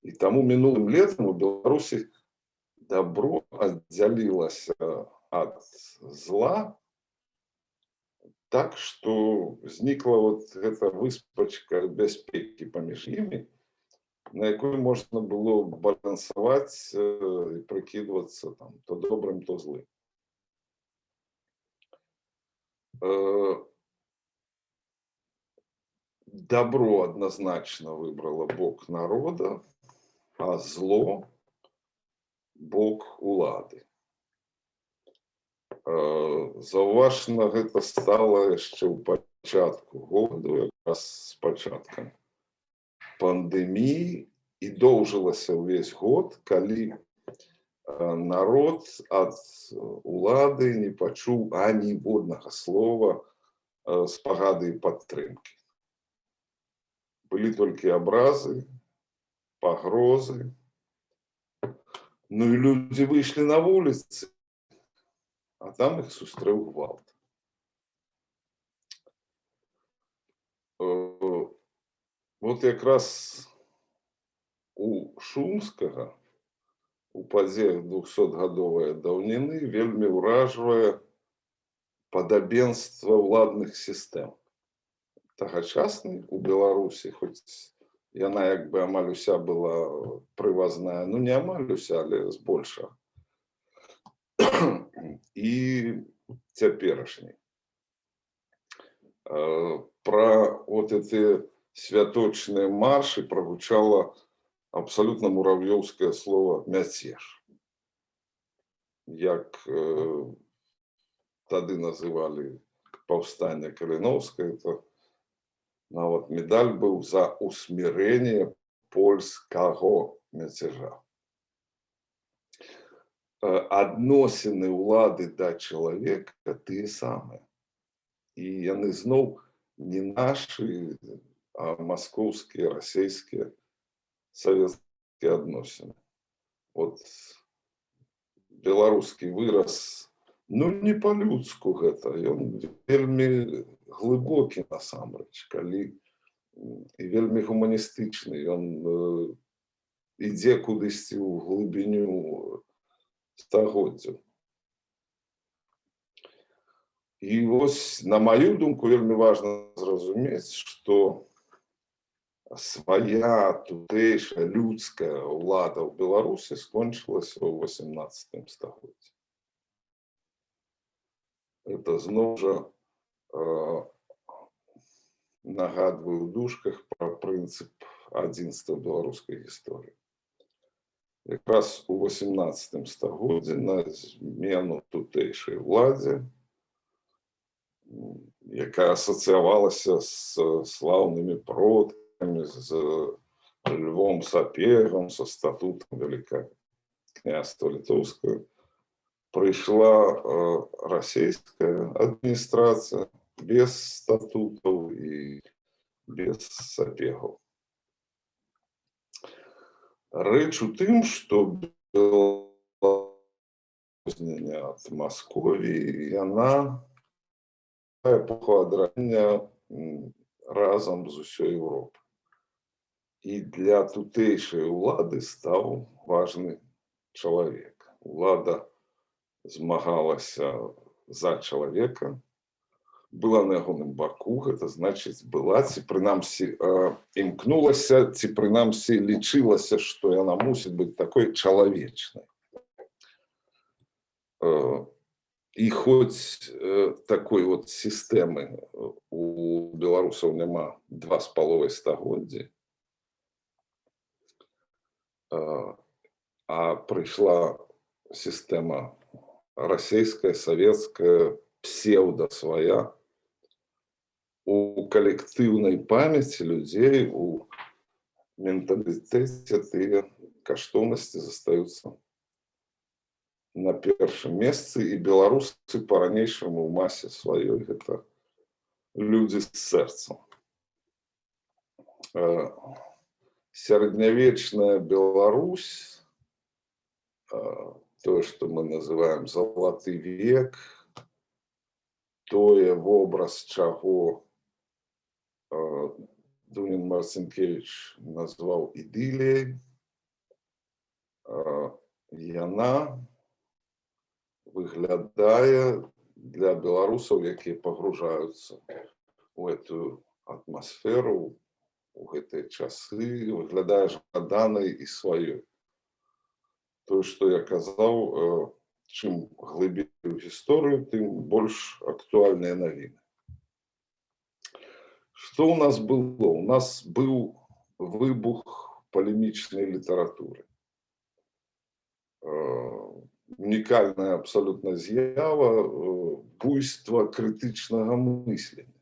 І таму мінулым летам у Беларусі дабро аддзялілася ад зла так, што знікла вот гэта выспачка бяспекі паміж імі, на якой можна было балансаваць і прыкідвацца там то добрым, то злым. Добро адназначна выбрала бок народа, а зло — бок улады. Заўважна гэта стала яшчэ ў пачатку году, якраз з пачаткам пандэміі, і доўжылася ўвесь год, калі народ ад улады не пачуў аніводнага слова спагады і падтрымкі. Былі толькі абразы, пагрозы. Ну і людзі выйшлі на вуліцы, а там іх сустрэў гвалт. Вот якраз у Шумскага у падзеях 200-гадовай даўніны вельмі ўражвае падабенства ўладных сістэм. Тагачаснай у Беларусі, хоць яна як бы амаль уся была прывазная, ну не амаль уся, але збольшага, і цяперашняй. Пра вот эти святочныя маршы прагучала абсалютна мураўёўскае слово «мяцеж». Як тады называлі паўстанне Каліноўскага, то нават медаль быў за усмирение польскаго мяцежа. Адносіны ўлады да чалавека тыя самыя. І яны зноў не нашы, а маскоўскія, расійскія, савецкія адносіны. Вот беларускі выраз, ну не па-людску гэта, ён вельмі глыбокі насамрэч, калі і вельмі гуманістычны, ён ідзе кудысьці ў глыбіню стагоддзяў. І вось, на маю думку, вельмі важна зразумець, што свая тутэйшая людская ўлада ў Беларусі скончылася ў 18 стагоддзі. Это зноў жа нагадваю ў дужках пра прынцып адзінства беларускай гісторыі. Якраз у 18 стагоддзі на змену тутэйшай уладзе, якая асацыявалася з слаўнымі продкамі, з Львом Сапегам, са статутам Вялікага Княства Літоўскага, прыйшла расійская адміністрацыя без статутаў і без Сапегаў. Рэч у тым, што ад Масковіі яна эпоху адраджэння разам з усёй Еўропы. І для тутэйшай улады стаў важны чалавек. Улада змагалася за чалавека, была на ягоным баку, гэта значыць, была ці прынамсі імкнулася, ці прынамсі лічылася, што яна мусіць быць такой чалавечнай. І хоць такой вот сістэмы у беларусаў няма 2,5 стагоддзі, а прыйшла сістэма расійская, савецкая, псевдо свая, у калектыўнай памяці людзей, у менталітэце тыя каштоўнасці застаюцца на першым месцы, і беларусы па-ранейшаму ў масе сваёй гэта людзі з сэрцам. Сярэднявечная Беларусь, тое, што мы называем залаты век, тое, вобраз чаго Дунін Марцінкевіч назваў ідыліяй, яна выглядае для беларусаў, якія пагружаюцца ў эту атмасферу, у гэтыя часы, выглядае жаданай і сваёй. Тое, што я казаў, чым глыбей у гісторыю, тым больш актуальныя навіны. Што ў нас было? У нас быў выбух палемічнай літаратуры. Унікальная абсалютна з'ява, буйства крытычнага мыслення.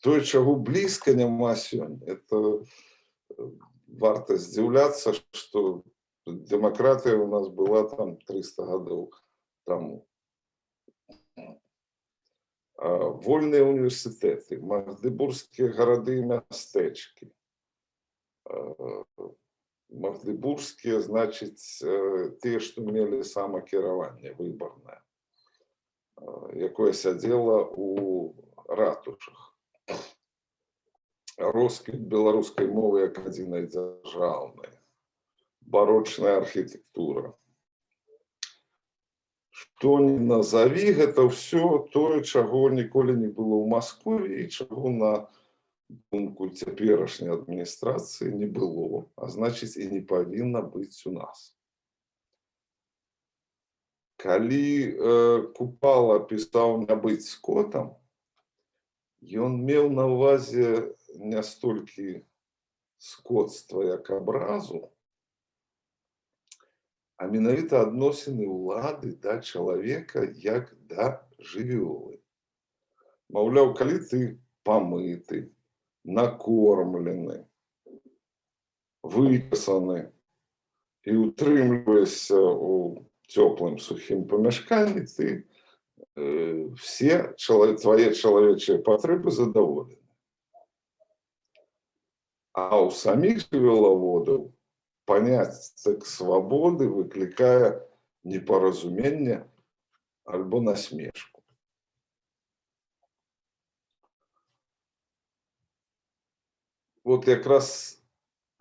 Тое, чаго блізка няма сёння, это варта здзіўляцца, што дэмакратыя у нас была там 300 гадоў таму. Вольныя універсітэты, магдэбургскія гарады і мястэчкі. Магдэбургскія, значыць, тыя, што мелі самакіраванне выбарнае, якое сядзела ў ратушах. Росквіт беларускай мовы як адзінай дзяржаўнай, барочная архітэктура. Што ні назаві, гэта ўсё тое, чаго ніколі не было ў Масковіі і чаго, на думку цяперашняй адміністрацыі, не было, а значыць, і не павінна быць у нас. Калі Купала пісаў «не быць скотам», ён меў на ўвазе не столькі скотства як абразу, а менавіта адносіны ўлады да чалавека як да жывёлы. Маўляў, калі ты памыты, накормлены, вычасаны і утрымліваешся ў цёплым сухім памяшканні, ты все твае чалавечыя патрэбы задаволены. А ў саміх жывёлаводаў паняцце свабоды выклікае непаразуменне альбо насмешку. Вот якраз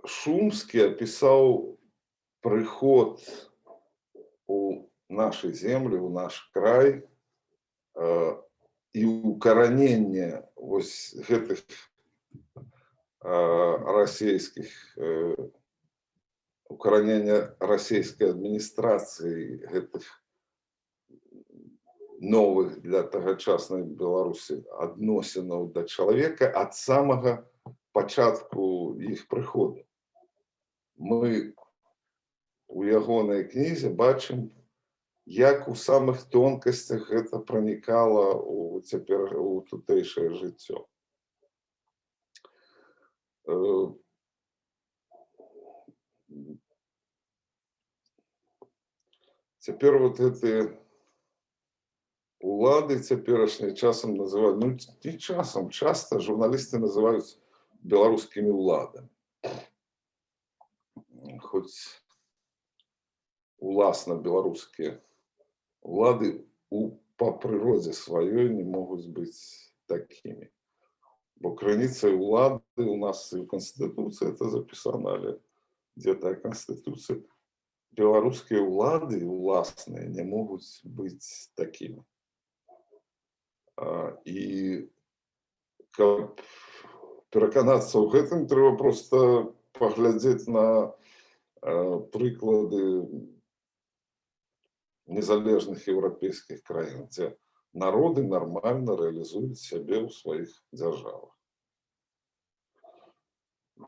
Шумскі апісаў прыход у нашы землі, у наш край і укараненне вось гэтых расійскіх, укаранення расійскай адміністрацыі гэтых новых для тагачаснай Беларусі адносінаў да чалавека ад самага пачатку іх прыходу. Мы у ягонай кнізе бачым, як у самых тонкасцях гэта пранікала у цяпер у тутэйшае жыццё. Цяпер вот гэтыя улады цяперашнія часам называюць, ну, не часам, часта журналісты называюць беларускімі ўладамі. Хоць уласна беларускія улады па прыродзе сваёй не могуць быць такімі. Бо крыніцай улады у нас і ў Канстытуцыі это запісана, але дзе тая Канстытуцыя? Беларускія ўлады уласныя не могуць быць такімі. І каб пераканацца ў гэтым, трэба проста паглядзець на прыклады незалежных еўрапейскіх краін, дзе народы нармальна рэалізуюць сябе ў сваіх дзяржавах.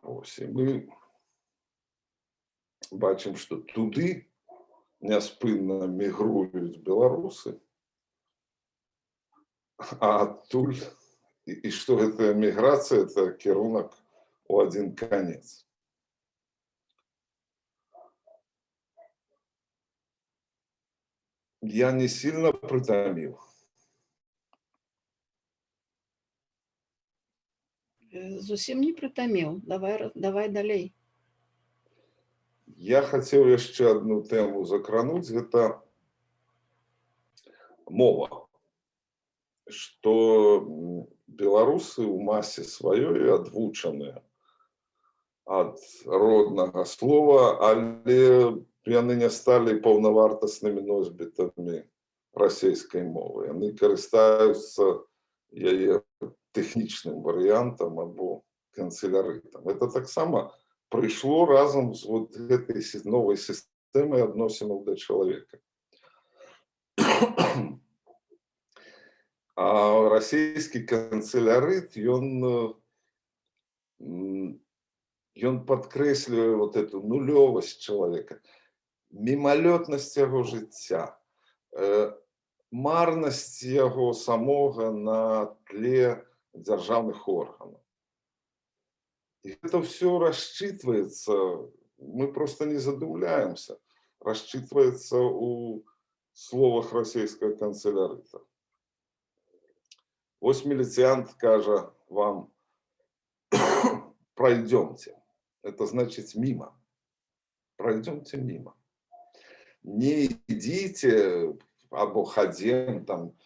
Вось, і мы бачым, што туды няспынна мігруюць беларусы, а адтуль, і што гэтая міграцыя — это кірунак у адзін канец. Я не сильно прытаміў? Зусім не прытаміў. Давай, давай далей. Я хацеў яшчэ одну тэму закрануць, гэта мова. Што беларусы ў масе сваёй адвучаныя ад роднага слова, але яны не сталі паўнавартаснымі носьбітамі расійскай мовы. Яны карыстаюцца яе тэхнічным варыянтам або канцелярытам. Это таксама прыйшло разам з вот гэтай новай сістэмай адносінаў да чалавека. А расійскі канцелярыт, ён падкрэслівае вот эту нулёвасць чалавека, мімалётнасць яго жыцця, марнасць яго самога на тле дзяржаўных органаў. І гэта ўсё расчытваецца, мы просто не задумляемся, расчытваецца ў словах расійскага канцелярыта. Вось міліцыянт кажа вам: «Пройдемте». Это значит мимо. Пройдемте мимо. Не идите або хадзем там,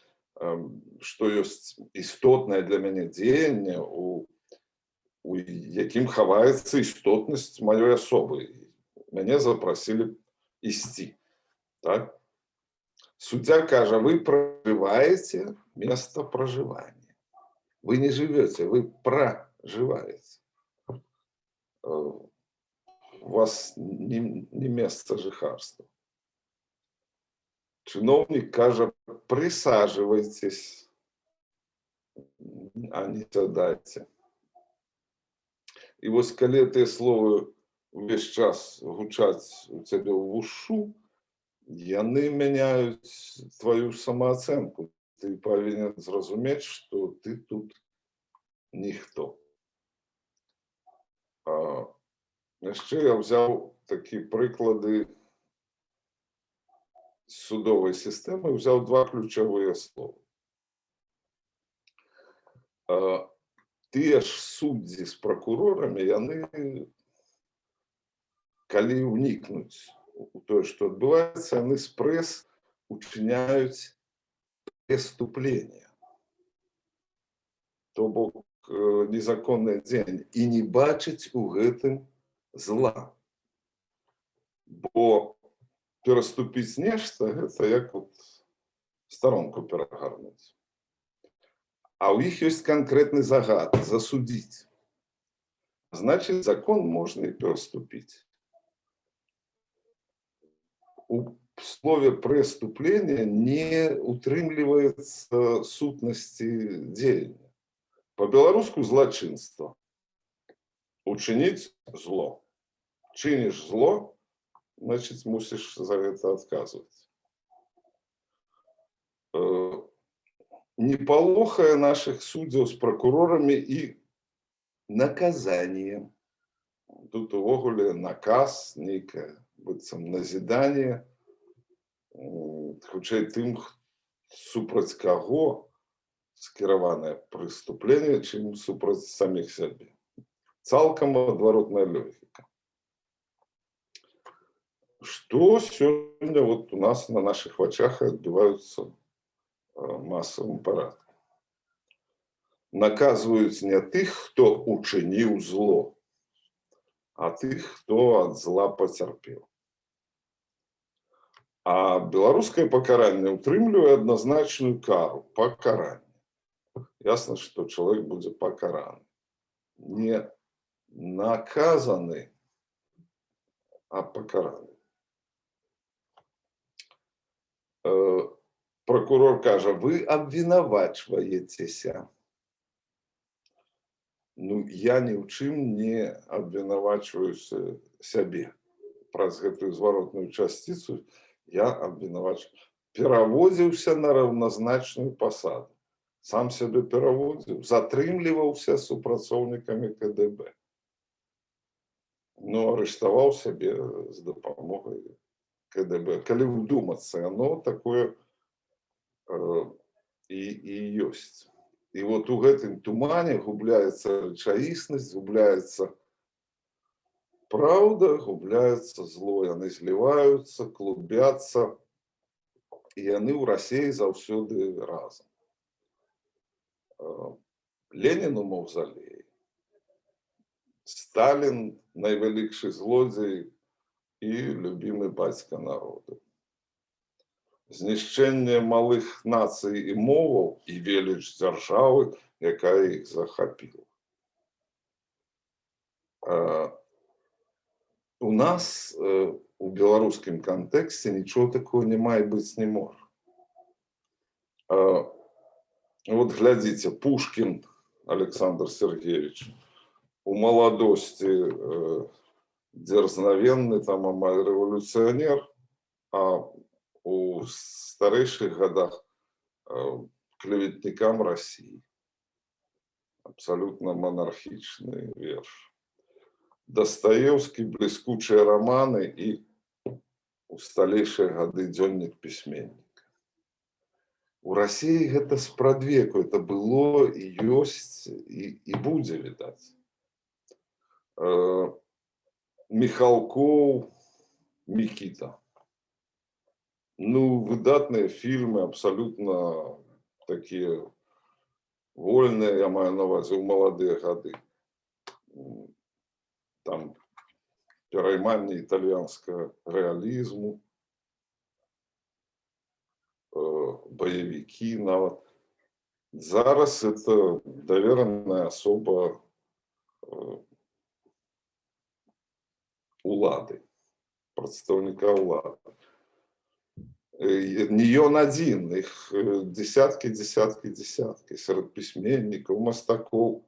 што ёсць істотнае для мяне дзеянне, у якім хаваецца істотнасць маёй асобы. Мяне запрасілі ісці. Так? Суддзя кажа: «Вы проживаете место проживания». Вы не живете, вы проживаете. У вас не место жыхарства. Чыноўнік кажа: «Присаживайтесь, а не сядайце». І вось калі тыя словы увесь час гучаць у цябе ў вушу, яны мяняюць твою самаацэнку. Ты павінен зразумець, што ты тут ніхто. Яшчэ я ўзяў такі прыклады з судовай сістэмы, ўзяў два ключавыя словы. Тыя ж суддзі з пракурорамі, яны, калі ўнікнуць у тое, што адбываецца, яны спрэс учыняюць преступление. То бок незаконнае дзеянне і не бачыць у гэтым зла. Бо пераступіць нешта — гэта як вот старонку перагарнуць. А ў іх ёсць канкрэтны загад засудзіць. Значит, закон можна і пераступіць. У слове «преступление» не утрымліваецца сутнасці дзеяння. Па-беларуску злачынства. Учыніць зло. Чыніш зло, значит, мусіш за гэта адказваць. Не палохае нашых суддзяў з пракурорамі і наказание. Тут увогуле наказ, нейкае быццам назиданне, хутчэй тым, супраць каго скіраванае преступление, чым супраць саміх сябе. Цалкам адваротная логіка. Што сёння вот у нас на нашых вачах і адбываюцца масавым парадку. Наказваюць не тых, хто учыніў зло, а тых, хто ад зла пацярпеў. А беларускае пакаранне ўтрымлівае адназначную кару — пакаранне. Ясна, што чалавек будзе пакараны. Не наказаны, а пакараны. Пракурор кажа: «Вы абвінавачваецеся». Ну, я ні ў чым не абвінавачваюся сябе. Праз гэтую зваротную часціцу я абвінавач пераводзіўся на раўназначную пасаду. Сам сябе пераводзіў, затрымліваўся супрацоўнікамі КДБ. Ну, арыштаваў сябе з дапамогай КДБ. Калі ўдумацца, оно такое і ёсць. І вот у гэтым тумане губляецца рэчаіснасць, губляецца праўда, губляецца зло, яны зліваюцца, клубяцца, і яны ў Расіі заўсёды разам. Ленін у маўзалеі. Сталін — найвялікшы злодзей і любімы бацька народу. Знішчэнне малых нацый і моваў і веліч дзяржавы, якая іх захапіла. У нас у беларускім кантэксце нічого такого не мае, быць не можа. Вот глядзіце, Пушкін Александр Сергеевич у маладосці дерзновенный, там амаль рэвалюцыянер, а у старэйшых годах клеветникам России. Абсолютно монархічны верш. Дастаеўскі — бліскучыя раманы і у сталейшыя гады дзённік пісьменніка. У Расіі гэта спрадвеку, это было і ёсць і будзе, відаць. Михалков, Микита. Ну, выдатныя фільмы, абсалютна такія вольныя, я маю на ўвазе ў маладыя гады. Там перайманне італьянскага рэалізму, баевікі нават. Зараз это давераная асоба улады, прадстаўніка ўлады. Не ён адзін, іх десяткі, десяткі, десяткі сярод пісьменнікаў, мастакоў.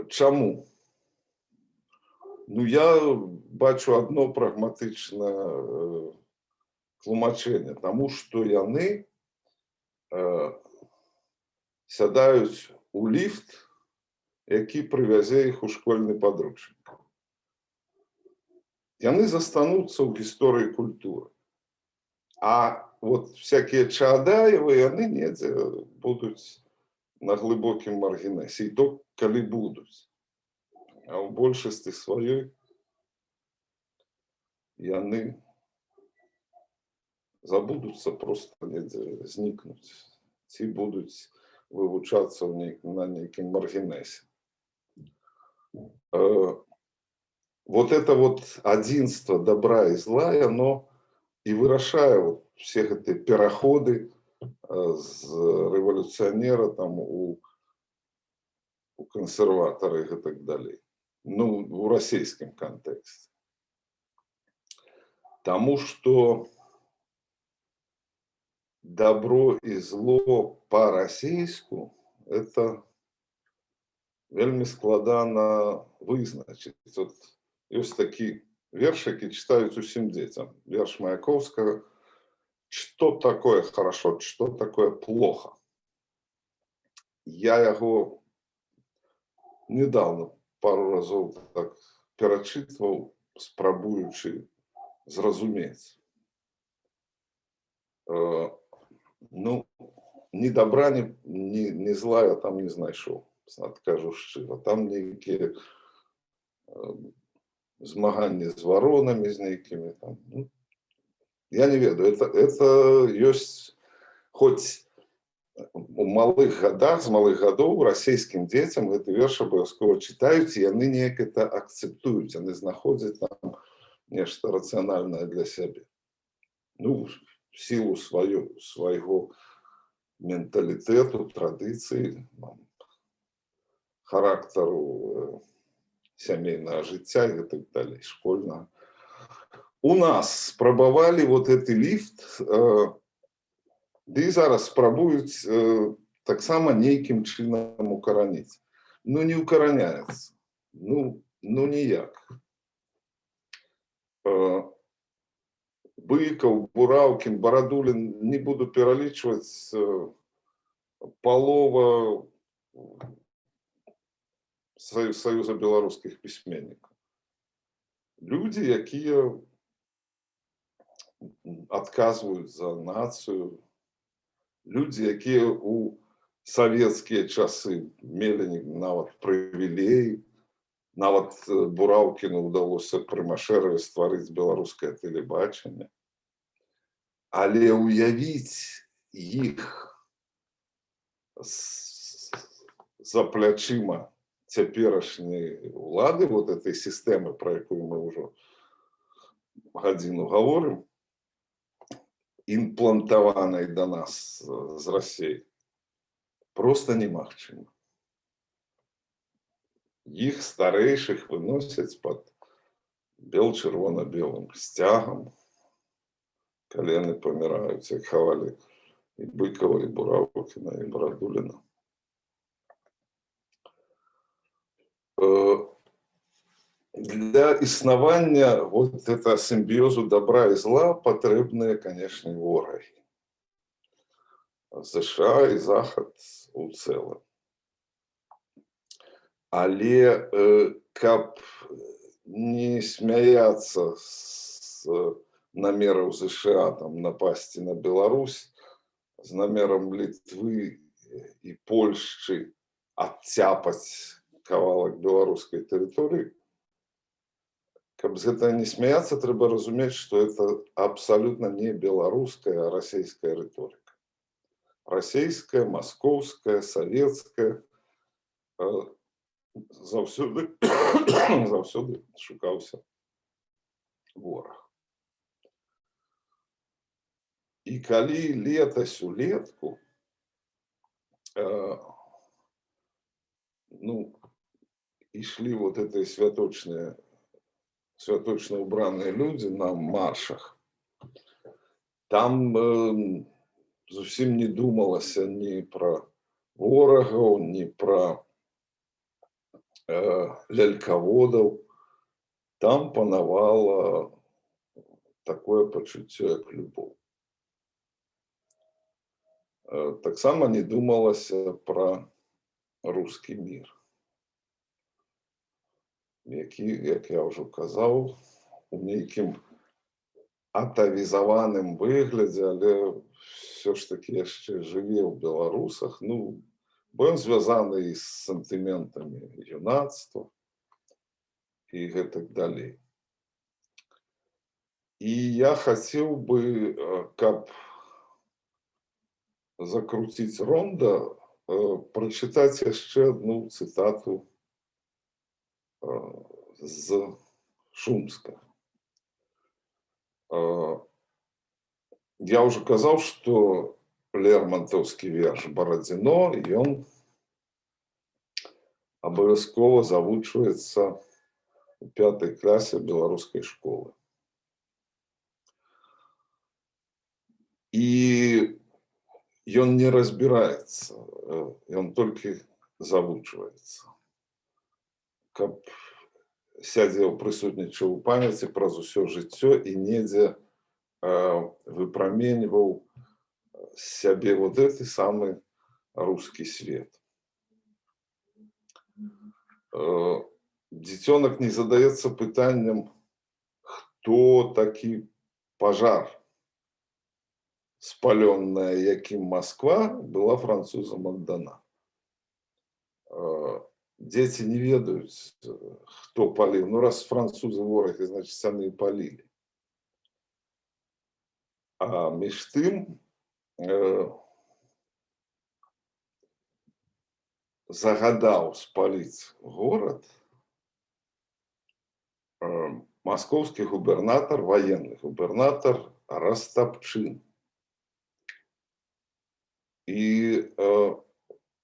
Чаму? Ну, я бачу одно прагматычнае тлумачэнне, таму што яны сядаюць у ліфт, які прывязе іх у школьны падручнік. Яны застануцца ў гісторыі культуры. А вот всякие Чаадаевы, яны недзе будуць на глыбокім маргінесе, і то калі будуць. А ў большасці сваёй яны Забудуцца, просто недзе знікнуць ці будуць вывучацца на нейкім маргінесе. Вот это вот адзінства добра і зла, оно і вырашае вот все гэтыя пераходы з рэвалюцыянера там у кансерватары і так далей. Ну, у расійскім кантэксце. Таму что добро і зло па-расейску — это вельмі складана вызначыць. Вот ёсць такі верш, які чытаюць усім дзецям. Верш Маяковскага «Что такое хорошо, что такое плохо». Я яго недавно пару разоў так перачытваў, спрабуючы зразумець. Ну, ні добра, ні зла я там не знайшоў, скажу шчыра. Там нейкія змаганні з варонамі, з нейкімі там. Ну, я не ведаю, это ёсць хоць у малых гадах, з малых гадоў расійскім дзецям гэты верш абавязкова чытаюць, і яны неяк это акцэптуюць, яны знаходзяць там нешта рацыянальнае для сябе. Ну, в силу свайго менталітэту, традыцыі, характару сямейнага жыцця і так далей, школьнага. У нас спрабавалі вот гэты ліфт, ды і зараз спрабуюць таксама нейкім чынам укараніць. Ну, не укараняецца. Ну ніяк. Быкаў, Бураўкін, Барадулін, не буду пералічваць, палова Саюза беларускіх пісьменнікаў. Людзі, якія адказваюць за нацыю, людзі, якія ў савецкія часы мелі нават прывілеі, нават Бураўкіну ўдалося пры Машэраве стварыць беларускае тэлебачанне. Але ўявіць іх за плячыма цяперашняй улады, вот этой сістэмы, пра якую мы ўжо гадзіну гаворым, імплантаванай да нас з Расіі, просто немагчыма. Іх старэйшых выносяць пад бел-чырвона-белым сцягам, калі яны паміраюць, як хавалі і Быкова, і Бураўкіна, і Барадуліна. Для існавання вот этого сімбіёзу добра і зла патрэбныя, конечно, ворагі. США і Захад у цэлым. Але каб не смяяцца з намераў ЗША там напасці на Беларусь, з намерам Літвы і Польшчы адцяпаць кавалак беларускай тэрыторыі, каб з гэтага не смяяцца, трэба разумець, што это абсалютна не беларуская, а расійская рыторыка. Расійская, маскоўская, савецкая. Заўсёды шукаўся вораг. І калі летась улетку ну, ішлі вот эти святочна убраныя людзі на маршах, там зусім не думалася ні пра ворагаў, ні пра лялькаводаў. Там панавала такое пачуццё, як любоў. Таксама не думалася пра рускі мір, які, як я ўжо казаў, у нейкім атавізаваным выглядзе, але ўсё ж такі яшчэ жыве ў беларусах, ну, бо ён звязаны і з сантыментамі юнацтва і гэтак далей. І я хацеў бы, каб закруціць ронда, прачытаць яшчэ одну цытату з Шумскага. Я ўжо казаў, што лермантаўскі верш «Барадзіно», ён абавязкова завучваецца у пятай клясе беларускай школы. І ён не разбіраецца, ён толькі завучваецца. Каб сядзеў, прысутнічаў у памяці праз усё жыццё і недзе выпраменьваў з сябе вот гэты самы рускі свет. Дзіцёнак не задаецца пытаннем, хто такі пажар, спалённая якім Масква была французам аддана. Дзеці не ведаюць, хто паліў. Ну, раз французы ворагі, значит, яны і палілі. А між тым загадаў спаліць горад маскоўскі губернатар, ваенны губернатар Растапчын. І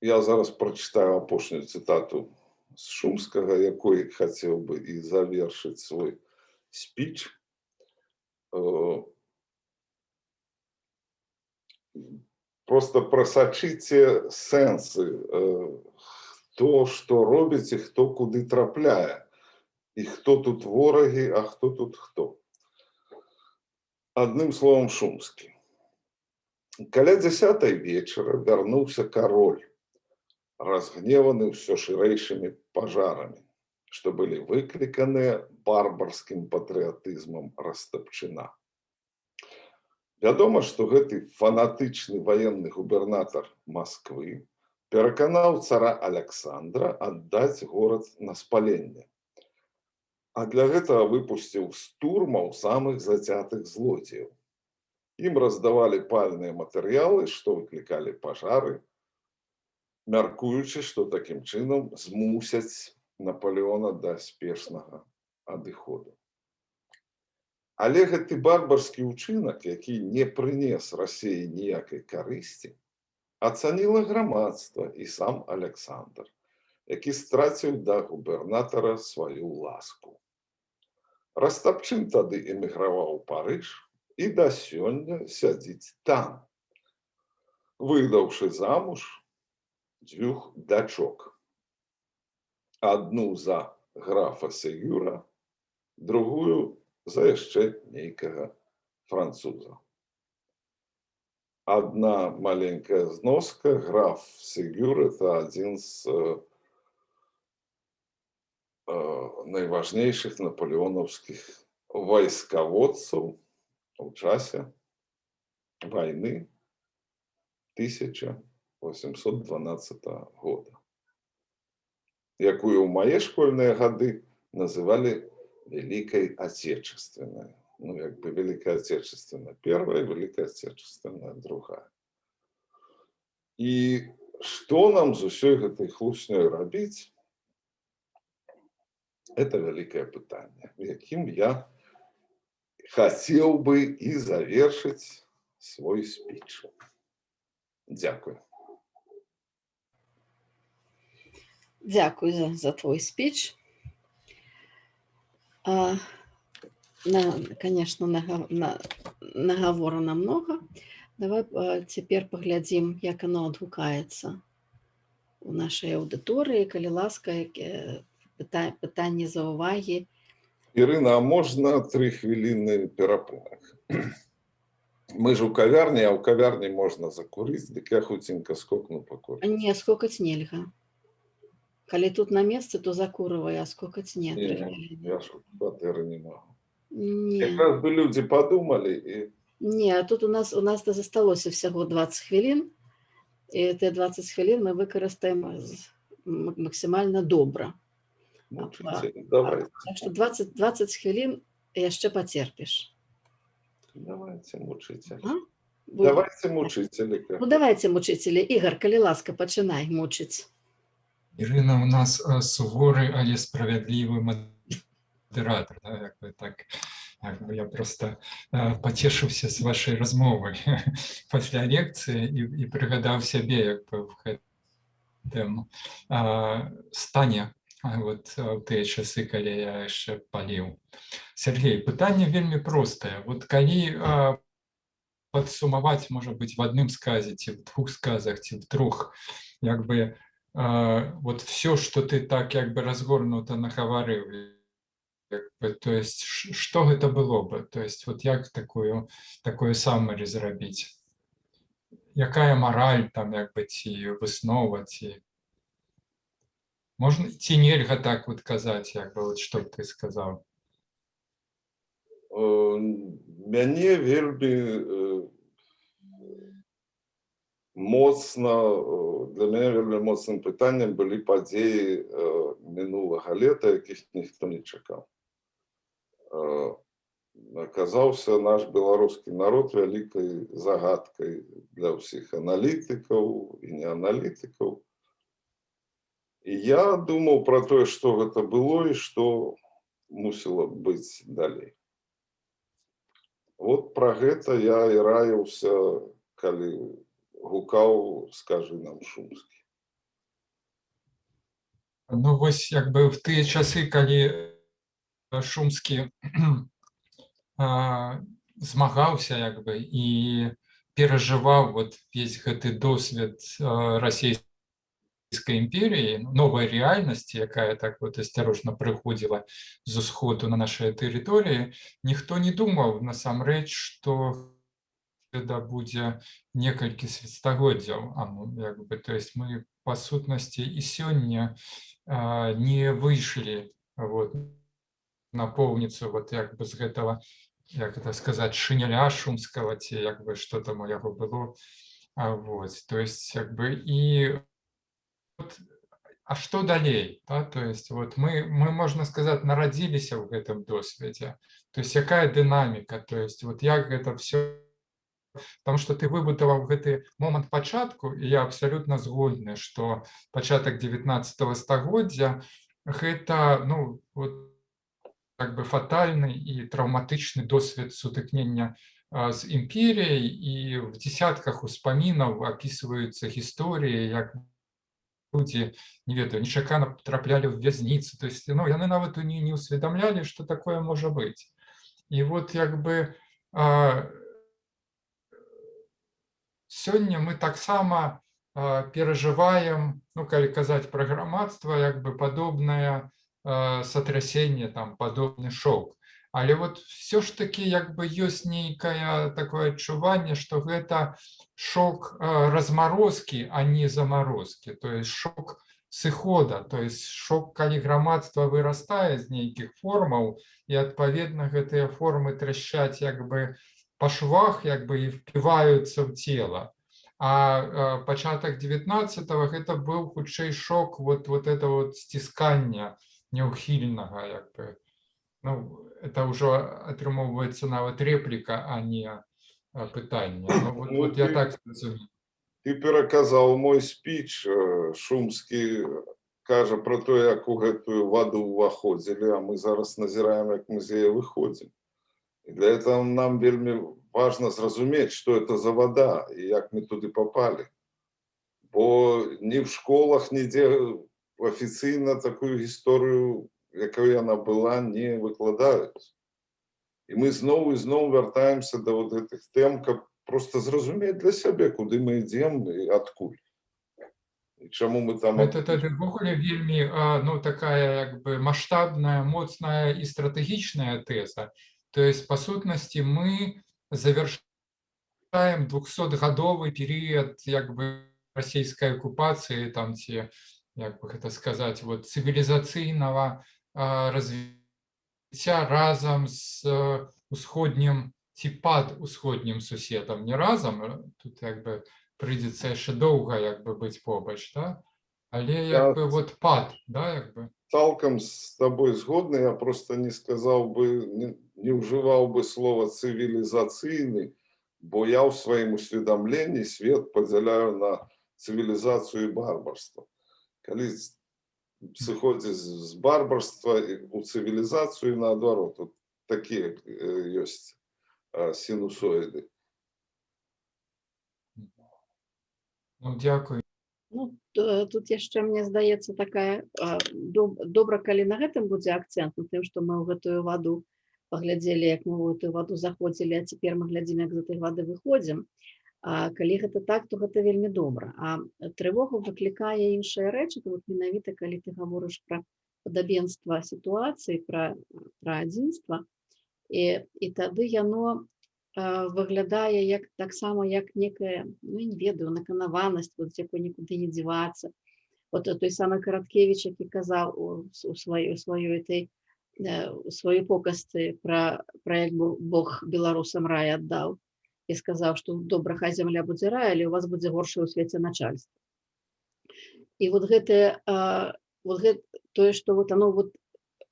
я зараз прачытаю апошнюю цытату з Шумскага, якой хацеў бы і завершыць свой спіч. Просто прасачыце сэнсы, хто што робіць і хто куды трапляе, і хто тут ворагі, а хто тут хто. Адным словом, Шумскі. Каля 10 вечара вярнуўся кароль, разгневаны ўсё шырэйшымі пажарамі, што былі выкліканыя барбарскім патрыятызмам Растапчына. Вядома, што гэты фанатычны ваенны губернатар Масквы пераканаў цара Аляксандра аддаць горад на спаленне. А для гэтага выпусціў з турмаў самых зацятых злодзеяў. Ім раздавалі пальныя матэрыялы, што выклікалі пажары, мяркуючы, што такім чынам змусяць Наполеона да спешнага адыходу. Але гэты барбарскі ўчынак, які не прынес Расеі ніякай карысці, ацаніла грамадства і сам Аляксандр, які страціў да губернатара сваю ласку. Растапчын тады эміграваў у Парыж і да сёння сядзіць там, выдаўшы замуж дзвюх дачок. Адну за графа Сегюра, другую за яшчэ нейкага француза. Одна маленькая зноска. Граф Сегюр – это один з найважнейшых наполеонаўскіх вайскаводцаў у часе войны 1812 года, якую ў мае школьныя гады называлі Великой Отечественной. Ну, як бы Великая Отечественная первая, Великая Отечественная другая. І што нам з усёй гэтай хлуснёй рабіць? Это вялікае пытанне, якім я хацеў бы і завершыць свой спіч. Дзякую. Дзякую за твой спіч. Конечно, наговорано много. Давай цяпер паглядзім, як оно адгукаецца у нашай аўдыторыі. Калі ласка, пытанні, заўвагі. Ірына, а можна 3 хвіліны перапынак? Мы ж у кавярні, а ў кавярні можна закурыць, дык я хуценька скокну пакурыць. Не, скокаць нельга. Калі тут на месцы, то закурывай, а скокаць не, тры Не, хвіліны. я ж у кватэры не магу. Не. Якраз бы людзі падумалі і Не, а тут у нас засталося всяго 20 хвілін. І тыя 20 хвілін мы выкарыстаем максімальна добра. Мучыце, давайте. Так што 20 хвілін яшчэ пацерпіш. Давайте «Мучителя». А? Давайте «Мучителя». Ну, давайте «Мучителя». Ігар, калі ласка, пачынай мучыць. Ірына у нас суворы, але справядлівы мадэратар. Да, як бы так, як бы я просто пацешыўся з вашай размовы пасля лекцыі і прыгадаў сябе як бы в гэтым стане вот у тыя часы, калі я яшчэ паліў. Сяргей, пытанне вельмі простае. Вот калі падсумаваць, можа быць, в адным сказе ці в двух сказах, ці в трох, як бы вот все, что ты так як бы разгорнута нагаварыў, як бы, то есть что гэта было бы? То есть вот як такое summary зрабіць? Якая мараль там як бы ці выснова, ці можна, ці нельга так вот казаць, як бы вот что б ты сказаў? Мяне вельмі моцна, для мяне вельмі моцным пытаннем былі падзеі мінулага лета, якіх ніхто не чакаў. Аказаўся наш беларускі народ вялікай загадкай для ўсіх аналітыкаў і не аналітыкаў. І я думаў пра тое, што гэта было і што мусіла быць далей. Вот пра гэта я і раіўся, калі гукаў: «Скажы нам, Шумскі». Ну вось як бы в тыя часы, калі Шумскі змагаўся як бы і перажываў вот весь гэты досвед Расійскай імперіі, новай рэальнасці, якая так вот асцярожна прыходзіла з усходу на нашай тэрыторыі, ніхто не думаў насамрэч, што гэта будзе некалькі стагоддзяў. А, ну, як бы, то есть мы па сутнасці і сёння не выйшлі вот напоўніцу вот як бы з гэтага, як это сказать, шыняля Шумскага, ці як бы что там у яго было. Вот, то есть як бы і вот, а что далей, да? То есть вот мы, можна сказать, нарадзіліся ў гэтым досведзе. То есть якая дынаміка, то есть вот як гэта все? Потому что ты выбудаваў гэты момант пачатку, і я абсалютна згодны, что пачатак 19 стагоддзя — гэта, ну вот, как бы фатальны і траўматычны досвед сутыкнення з імперіяй, і в десятках успамінаў апісваюцца гісторыі, як людзі, не ведаю, нечакана траплялі ў вязніцу, то есть, ну, яны нават не ўсведамлялі, что такое можа быць. І вот як бы сёння мы таксама перажываем, ну, калі казаць пра грамадства, як бы падобнае сотрясение, там падобны шок. Але вот все ж таки як бы ёсць нейкае такое адчуванне, что гэта шок размарозкі, а не замарозкі, то есть шок сыхода, то есть шок, калі грамадства вырастае з нейкіх формаў, і адпаведна гэтыя формы трашчаць як бы па швах, як бы і впіваюцца ў цела. А пачатак 19 гэта быў хутчэй шок вот это вот сціскання няўхільнага, як бы. Ну, это ўжо атрымоўваецца нават рэпліка, а не пытанне. Ну, вот, Ну, вот я так зразумею. Ты пераказаў мой спіч. Шумскі кажа пра то, як у гэтую ваду ўваходзілі, а мы зараз назіраем, як мы з яе выходзім. І для этого нам вельмі важна зразумець, што это за вада і як мы туды попали. Бо ні в школах, нідзе афіцыйна такую гісторыю, якой яна была, не выкладаюць. І мы зноў і зноў вяртаемся да вот гэтых тэм, каб просто зразумець для сябе, куды мы ідзем і адкуль. І чаму мы там. Это тады ўвогуле вельмі ну, такая як бы маштабная, моцная і стратэгічная тэза. То есть па сутнасці мы завершаем 200гадовы перыяд як бы расійскай акупацыі там ці, як бы гэта сказаць, вот цывілізацыйнага развіцця разам з усходнім ці пад усходнім суседам, не разам, тут як бы прыйдзецца яшчэ доўга як бы быць побач, да? Але як бы вот пад, да, як бы. Цалкам з табой згодны, я просто не сказаў бы, не ўжываў бы слова «цывілізацыйны», бо я ў сваім усведамленні свет падзяляю на цывілізацыю і барбарства. Калі сыходзіць з барбарства у цывілізацыю і наадварот, вот такія ёсць сінусоіды. Ну, дзякую. Ну, тут яшчэ, мне здаецца, такая добра, калі на гэтым будзе акцэнт, на тым, што мы ў гэтую ваду паглядзелі, як мы ў гэтую ваду заходзілі, а цяпер мы глядзім, як з гэтай вады выходзім. А калі гэта так, то гэта вельмі добра. А трывогу выклікае іншая рэч, это вот менавіта калі ты гаворыш пра падабенства сітуацыі, пра адзінства, і тады яно выглядае як таксама як некая, ну, я не ведаю, наканаванасць, вот, з якой нікуды не дзівацца. Вот той самы Караткевіч, які казаў у сваёй этой, у сваёй показцы пра як Бог беларусам рай аддаў і сказаў, што добра, хай зямля будзе рай, але у вас будзе горшае ў свеце начальства. І вот гэтае, вот тое, што вот оно вот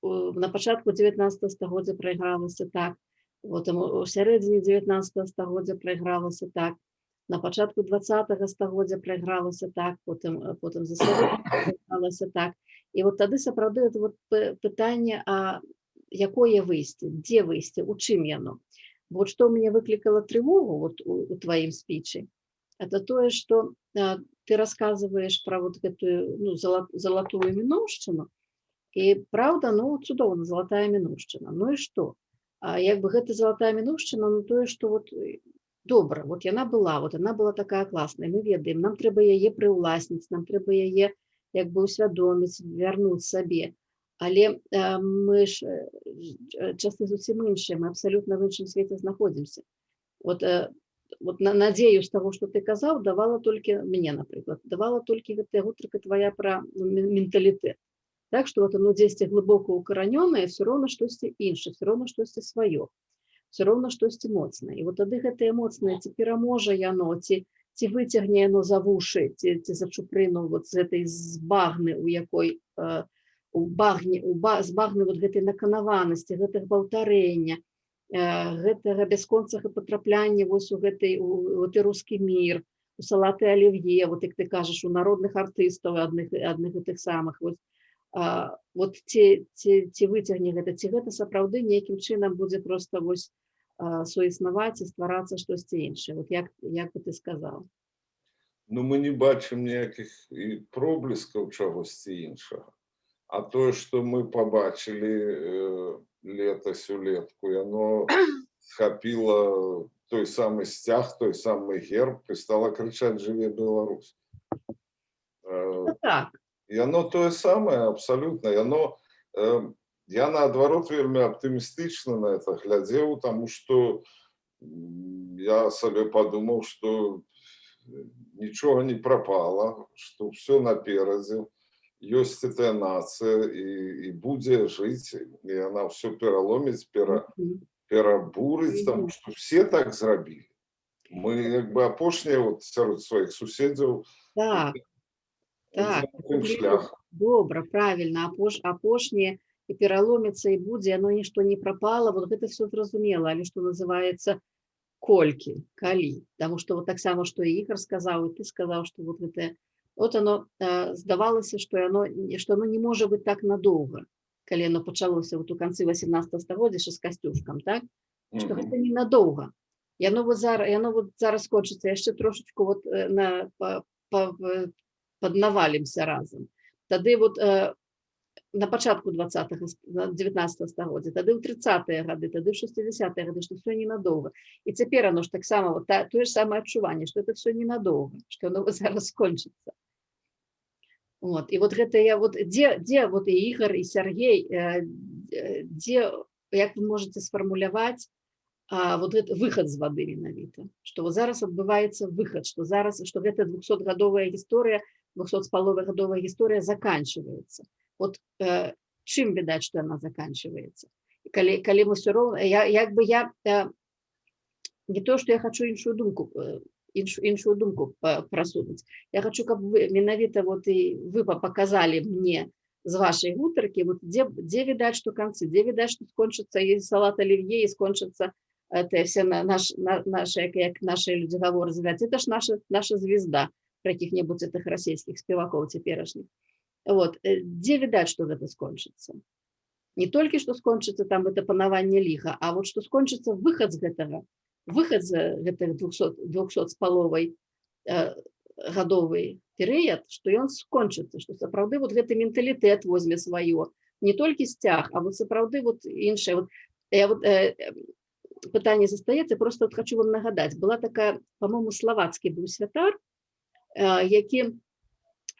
на пачатку 19 стагоддзя прайгралася так, вот там у сярэдзіне 19 стагоддзя прайгралася так, на пачатку 20 стагоддзя прайгралася так, потым за прайгралася так. І вот тады сапраўды это вот пытанне, а якое выйсце, дзе выйсце, у чым яно? Вот што мне выклікала трывогу вот у тваім спічы, это тое, што ты расказваеш пра вот гэтую, ну, залатую мінуўшчыну, і праўда, ну, цудоўна, залатая мінуўшчына. Ну і што? А як бы гэта залатая мінуўшчына, ну, тое, што вот добра, вот яна была, вот она была такая класная, мы ведаем, нам трэба яе прыўласніць, нам трэба яе як бы усвядоміць, вярнуць сабе. Але мы ж часы зусім іншыя, мы абсалютна в іншым свеце знаходзімся. Вот надзею з таго, што ты казаў, давала толькі мне, напрыклад, давала толькі гэтая гутарка твоя пра, ну, менталітэт. Так што вот оно дзесьці глыбока укаранёнае, все роўна штосьці іншае, все роўна штосьці сваё, все роўна штосьці моцнае. І вот тады гэтае моцнае, ці пераможа яно, ці выцягне яно за вушы, ці за чупрыну вот з гэтай з багны, у якой у багне, з багны вот гэтай наканаванасці, гэтых паўтарэння, гэтага бясконцага патрапляння вось у гэтай у гэты рускі мір, у салаты аліўе, вот як ты кажаш, у народных артыстаў адных і тых самых. Вот, вот ці выцягне гэта, ці гэта сапраўды нейкім чынам будзе просто вось суіснаваць і стварацца штосьці іншае. Вот як бы ты сказаў? Ну, мы не бачым ніякіх і пробліскаў чагосьці іншага. А тое, што мы пабачылі летась улетку, яно схапіла той самы сцяг, той самы герб і стала крычаць: «Жыве Беларусь!» Ну, так. Яно тое самае абсалютна. Я наадварот вельмі аптымістычна на это глядзеў, таму што я сабе падумаў, што нічога не прапала, што ўсё наперадзе, ёсць гэтая нацыя і будзе жыць, і яна ўсё пераломіць, перабурыць, таму што все так зрабілі. Мы як бы апошнія вот сярод сваіх суседзяў ідзем тым шляхам. Добра, правильно, апошнія і пераломіцца, і будзе, оно нішто не прапала, вот гэта все зразумела, але, што называецца, колькі, калі? Таму што вот таксама, што і Ігар сказаў, і ты сказаў, што вот гэта, вот оно, здавалася, што оно не можа быць так надоўга, калі оно пачалося вот у канцы 18 стагоддзя яшчэ з Касцюшкам, так? Што гэта ненадоўга. Яно вот зараз скончыцца, яшчэ трошечку вот на, па, па, в- паднавалімся разам. Тады вот на пачатку 20 19 стагоддзя, тады ў 30-е гады, тады ў 60-е гады, што все ненадоўга. І цяпер оно ж таксама вот тое ж самае адчуванне, што это все ненадоўга, што оно вот зараз скончыцца. Вот. І вот гэта я вот дзе вот і Ігар, і Сяргей, дзе, як вы можете сфармуляваць вот гэты выхад з вады менавіта, што вот зараз адбываецца выхад, што зараз, што гэта 200-гадовая гісторыя, 200 з паловай гадовая гісторыя заканчивается. Вот чым відаць, што яна заканчивается? Калі мы все роўна, я, як бы я не то, што я хочу іншую думку, іншую думку прасунуць. Я хочу, каб вы менавіта вот і вы показали мне. З вашай гутаркі, вот дзе відаць, што канцы, дзе відаць, што скончыцца і салат аліўе, і скончыцца это все наша, як наши люди гавораць, это ж наша звезда, про каких-нибудь этих расійскіх спевакоў цяперашніх. Вот дзе відаць, што гэта скончыцца? Не толькі што скончыцца там это панаванне ліха, а вот што скончыцца выхад з гэтага, выхад з гэтых 200 з паловай гадовы перыяд, што ён скончыцца, што сапраўды вот гэты менталітэт возьме сваё, не толькі сцяг, а вот сапраўды вот іншае. Вот я вот, пытанне застаецца, просто вот хочу вам нагадаць, была такая, по-моему, славацкі быў святар, які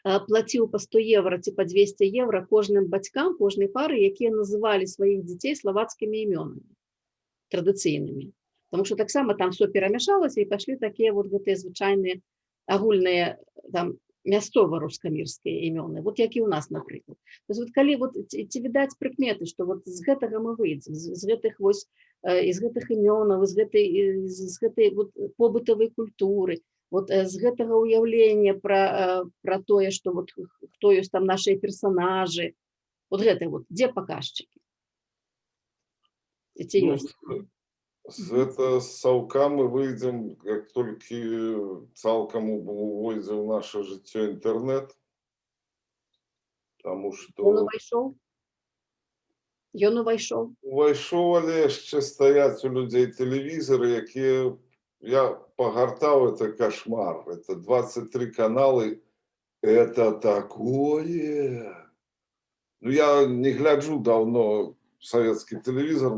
плаціў па 100 евро ці па 200 евро кожным бацькам кожнай пары, якія называлі сваіх дзяцей славацкімі імёнамі традыцыйнымі. Потому что таксама там все перамяшалася, і пайшлі такія вот гэтыя звычайныя агульныя там мясцова рускамірскія імёны, вот як і у нас, напрыклад. То есть вот калі вот ці відаць прыкметы, что вот з гэтага мы выйдзем, з гэтых вось з гэтых імёнаў, з гэтай вот побытавай культуры, вот з гэтага ўяўлення пра тое, что вот хто ёсць там наши персонажы, вот гэта вот, дзе паказчыкі? Ці Ну, ёсць? з это з саўка мы выйдзем, як толькі цалкам увойдзе ў наше жыццё інтэрнэт. Таму Ён што увайшоў? Ён увайшоў? Увайшоў, але яшчэ стаяць у людзей тэлевізары, якія я пагартаў, это кошмар. Это 23 каналы. Это такое. Ну, я не гляджу давно советский телевизор,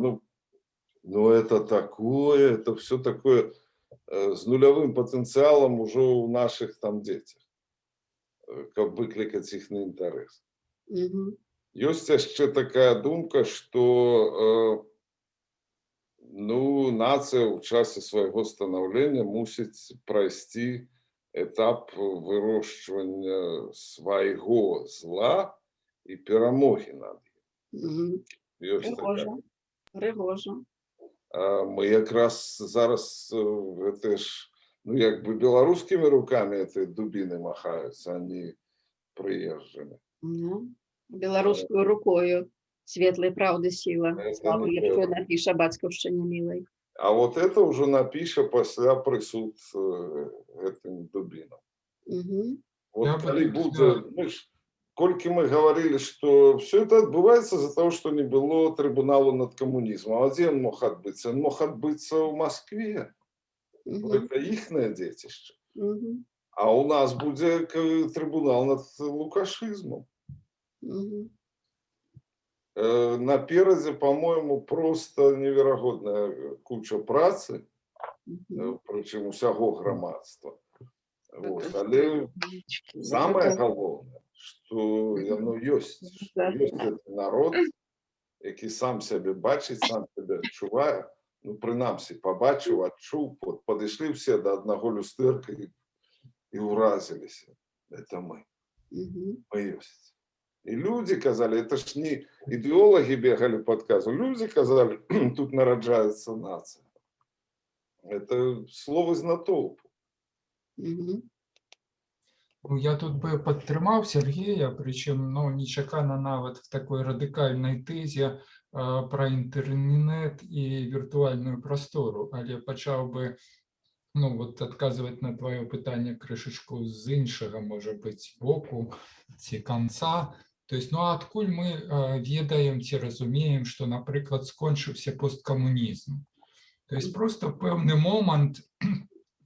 ну это такое, это все такое з нулявым патэнцыялам ужо ў нашых там дзецях, каб выклікаць іхны інтарэс. Ёсць яшчэ такая думка, што ну, нацыя ў часе свайго станаўлення мусіць прайсці этап вырошчвання свайго зла і перамогі над ім. Ёсць такая. Прыгожа. Прыгожа. А мы якраз зараз гэта ж, ну, як бы беларускімі рукамі этой дубіны махаюцца, а не прыезджымі. Ну, беларускую рукою светлай праўды сіла. Это Славу не лепшую трэба. напіша бацькаўшчыне мілай. А вот это уже напіша пасля прысуд гэтым дубінам. Вот Я бы калі тут, будзе, мы ж, колькі мы гаварылі, што все это адбываецца з-за того, што не было трыбуналу над камунізмам. А дзе ён мог адбыцца? Ён мог адбыцца ў Маскве. Это іхнае дзецішча. А у нас будзе трыбунал над лукашызмам. Наперадзе, по-моему, просто неверагодная куча працы, прычым усяго грамадства. Вот. Але самае галоўнае, што яно ёсць, што ёсць гэты народ, які сам сябе бачыць, сам сябе адчувае, ну, прынамсі, пабачыў, адчуў, вот, падышлі ўсе да аднаго люстэрка і ўразіліся. Это мы. Мы ёсць. І людзі казалі, это ж не ідэолагі бегалі, падказвалі, людзі казалі: «Тут нараджаецца нацыя». Это словы з натоўпу. Ну, я тут бы падтрымаў Сергея, прычым, ну, нечакана нават в такой радыкальнай тэзе пра інтэрнэт і віртуальную прастору, але пачаў бы, ну, вот адказваць на твоё пытанне крышачку з іншага, можа быць, боку ці канца. То есть, ну, а адкуль мы ведаем ці разумеем, што, напрыклад, скончыўся посткамунізм? То есть просто в пэўны момант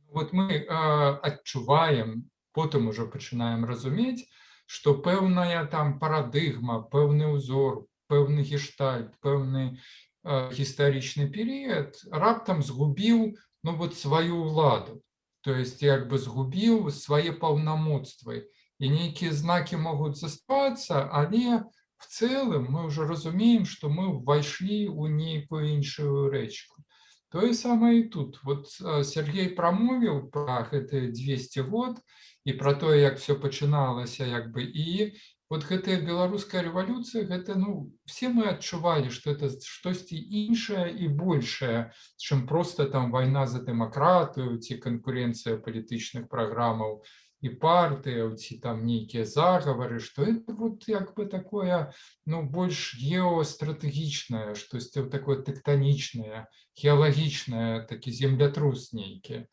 вот мы адчуваем, потым ужо пачынаем разумець, што пэўная там парадыгма, пэўны ўзор, пэўны гештальт, пэўны гістарычны перыяд раптам згубіў, ну, вот сваю ўладу. То есть як бы згубіў свае паўнамоцтвы. І нейкія знакі могуць заставацца, але в цэлым мы ўжо разумеем, што мы ўвайшлі ў нейкую іншую рэчку. Тое самае і тут. Вот Сергей прамовіў пра гэтыя 200 год і пра тое, як все пачыналася, як бы, і вот гэтая беларуская рэвалюцыя, гэта, ну, все мы адчувалі, што это штосьці іншае і большае, чым просто там вайна за дэмакратыю ці канкурэнцыя палітычных праграмаў і партыяў ці там нейкія загавары, што это вот як бы такое, ну, больш геостратэгічнае, штосьці такое тэктанічнае, геалагічнае, такі землятрус нейкі.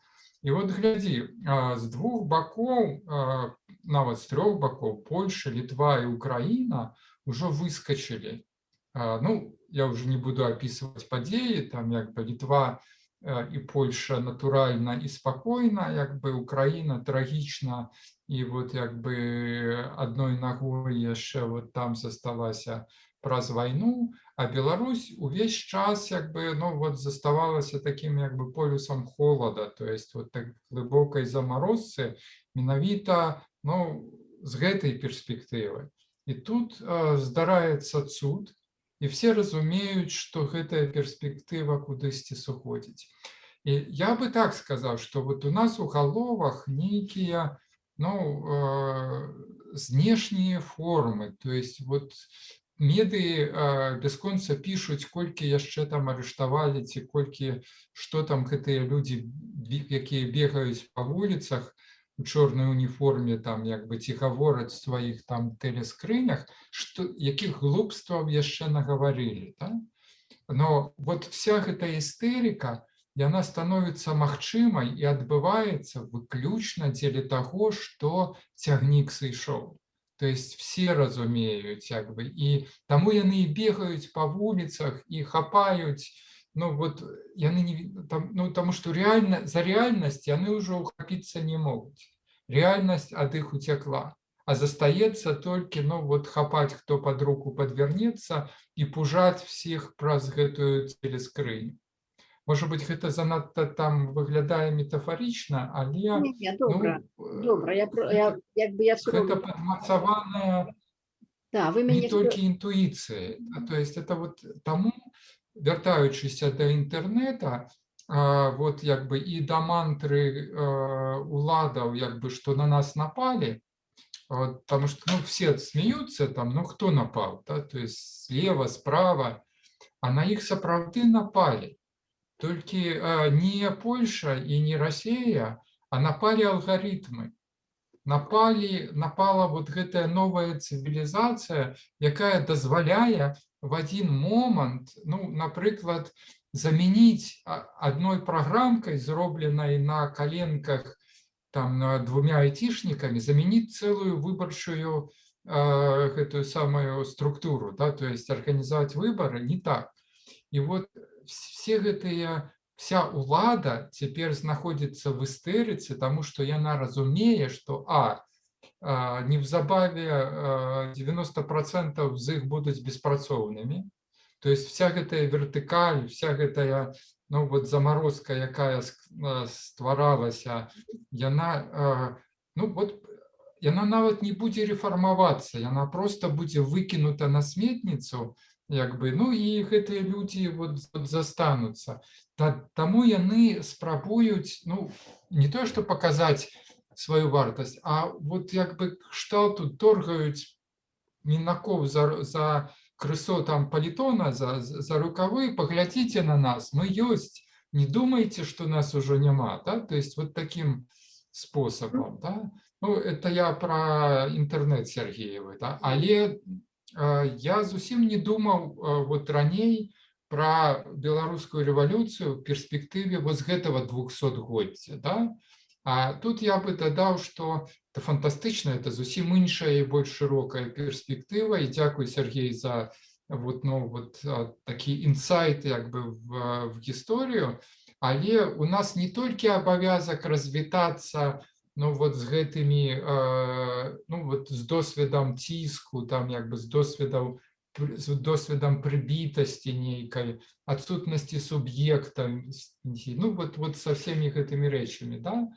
І вот глядзі, з двух бакоў, нават з трох бакоў, Польша, Літва і Украіна ўжо выскочылі. Ну, я уже не буду описывать падзеі, там як бы Літва і Польша натуральна і спакойна, як бы Украіна трагічна і вот як бы адной ногой яшчэ вот там засталася праз вайну, а Беларусь увесь час як бы, ну, вот заставалася таким як бы полюсам холода, то есть вот так глыбокай замарозцы менавіта, ну, з гэтай перспектывы. І тут здараецца цуд, і все разумеюць, што гэтая перспектыва кудысьці сыходзіць. І я бы так сказаў, што вот у нас у галовах нейкія, ну, знешнія формы, то есть вот медыі бясконца пішуць, колькі яшчэ там арыштавалі ці колькі, што там гэтыя людзі, якія бегаюць па вуліцах у чорнай уніформе, там як бы ці гавораць сваіх там тэлескрынях, што якіх глупстваў яшчэ нагаварылі, да? Но вот вся гэта істэрика, яна становіцца магчымай і адбываецца выключна дзеля таго, што цягнік сышоў. То есть все разумеюць, як бы, і таму яны і бегаюць па вуліцах і хапаюць, ну вот яны не там, ну, таму што реально за рэальнасць яны ўжо ўхапіцца не могуць. Рэальнасць ад іх уцякла, а застаецца толькі, ну вот, хапаць, хто под руку падвярнецца, і пужаць всех праз гэтую тэлескрыню. Может быть, гэта занадта там выглядае метафарычна, але Не, не, добра, ну, добра, я, як бы я все гэта роўно падмацаваная Да, вы не мяне толькі інтуіцыяй. То есть это вот таму, вяртаючыся да інтэрнэта, вот як бы і да мантры уладаў, як бы, што на нас напалі, вот, потому что, ну, все смеются там, ну, кто напал, да? То есть слева, справа, а на іх сапраўды напалі. Толькі не Польша і не Расея, а напалі алгарытмы. Напала вот гэтая новая цывілізацыя, якая дазваляе в один момант, ну, напрыклад, замяніць адной праграмкай, зробленай на каленках там двумя айцішнікамі, замяніць цэлую выбарчую гэтую самую структуру, да, то есть арганізаваць выбары не так. І вот все гэтыя, вся улада цяпер знаходзіцца в істэрыцы, таму што яна разумее, што неўзабаве 90% з іх будуць беспрацоўнымі. То есть вся гэтая вертыкаль, вся гэтая, ну, вот заморозка, якая стваралася, яна, ну, вот, яна нават не будзе рэфармавацца, яна просто будзе выкінута на сметніцу, як бы, ну, і гэтыя людзі вот застануцца. Таму яны спрабуюць, ну, не тое што паказаць сваю вартасць, а вот як бы кшталту торгаюць мінакоў за крысо там палітона, за рукавы: паглядзіце на нас, мы ёсць, не думайте, что нас ужо няма, да? То есть вот таким способом, да? Ну, это я про інтэрнэт Сергеевы, да? Але я зусім не думаў вот раней про беларускую рэвалюцыю в перспектыве вот з гэтага 200годдзя, да? А тут я бы дадаў, что это фантастычна, это зусім іншая і больш шырокая перспектыва. І дзякуй, Сергей, за вот, ну, вот, такі інсайт як бы в гісторыю. Але у нас не толькі абавязак развітацца, ну, вот з гэтымі, ну, вот з досведам ціску, там як бы з досведам прыбітасці нейкай, адсутнасці суб'екта, ну, вот со всеми гэтымі рэчамі, да?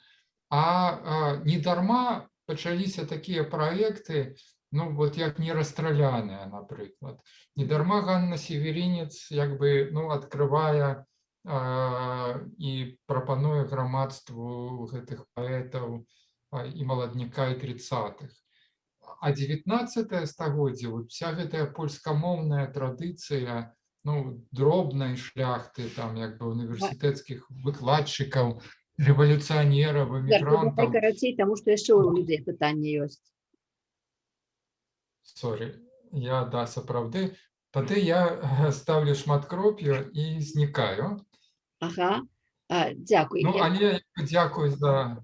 А не дарма пачаліся такія праекты, ну, вот як «Нерастраляныя», напрыклад. Не дарма Ганна Северинец як бы, ну, адкрывае і прапануе грамадству гэтых паэтаў, і маладняка, і 30-х. А 19 стагоддзе, вот вся гэтая польскамоўная традыцыя, ну, дробнай шляхты, там як бы універсітэцкіх выкладчыкаў, рэвалюцыянераў, Ігар, ты давай эмігрантаў. карацей, таму што яшчэ ў людзей пытанне ёсць. Сорі, я, да, сапраўды. Тады я ставлю шматкроп'ю і знікаю. Ага, дзякуй. Ну, але дзякую за...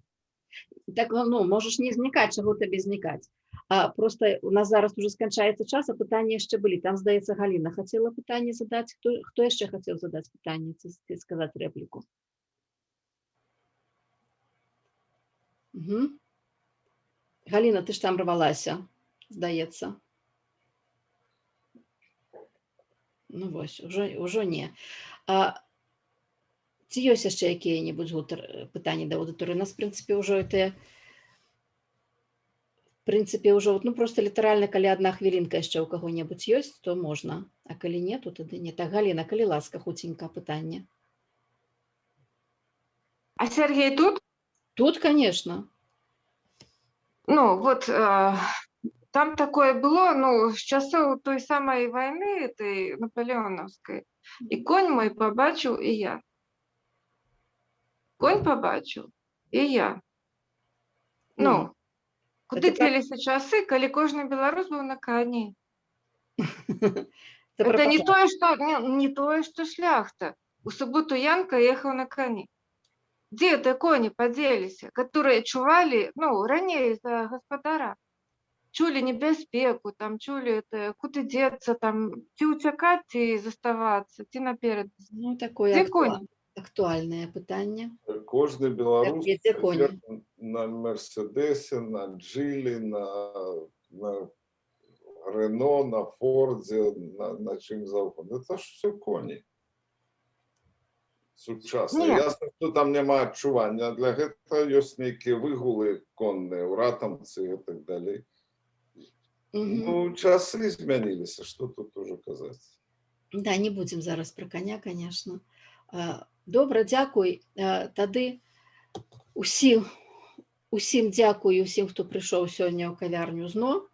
Так, ну, можаш не знікаць, чаго табе знікаць. Просто у нас зараз уже сканчаецца час, а пытанні яшчэ былі. Там, здаецца, Галіна хацела пытанне задаць. Хто яшчэ хацеў задаць пытанне ці сказаць рэпліку? Угу. Галіна, ты ж там рвалася, здаецца. Ну вось, ужо не. Ці ёсць яшчэ якія-небудзь пытанні да аўдыторыі? У нас, в прынцыпе, ўжо гэтыя... В прынцыпе, ўжо, ну, просто літаральна, калі адна хвілінка яшчэ ў каго-небудзь ёсць, то можна. А калі не, то тады не. Так, Галіна, калі ласка, хуценька пытанне. А Сергей тут? Тут, конечно. Ну, вот, там такое было, ну, з часоў той самай вайны, этой наполеоновской. І конь мой побачыў, і я. Конь побачыў, і я. Ну, куды Это как дзеліся часы, калі кожны беларус быў на кані? Это Это не пропаганда. тое, што, не, не тое, што шляхта. У суботу Янка ехаў на кані. Дзе это коні падзеліся, которые чувалі, ну, раней за гаспадара? Чулі небяспеку, там, чулі это, куды дзецца, там, ці ўцякаць, ці заставацца, ці наперад. Ну, такое Дзе коні? актуальнае пытанне. Кожны беларус Дзе цяпер коні? на Мерседесе, на Джилі, на Рено, на Фордзе, на чым заўгодна. Это ж все коні. Сучасныя. Не. Ясна, што там няма адчування. Для гэтага ёсць нейкія выгулы конныя, уратамцы і так далей. Ну, часы змяніліся, што тут ужо казаць. Да, не будзем зараз пра коня, конечно. Добра, дзякуй. Тады усім дзякую, усім, хто прыйшоў сёння ў кавярню ЗНО.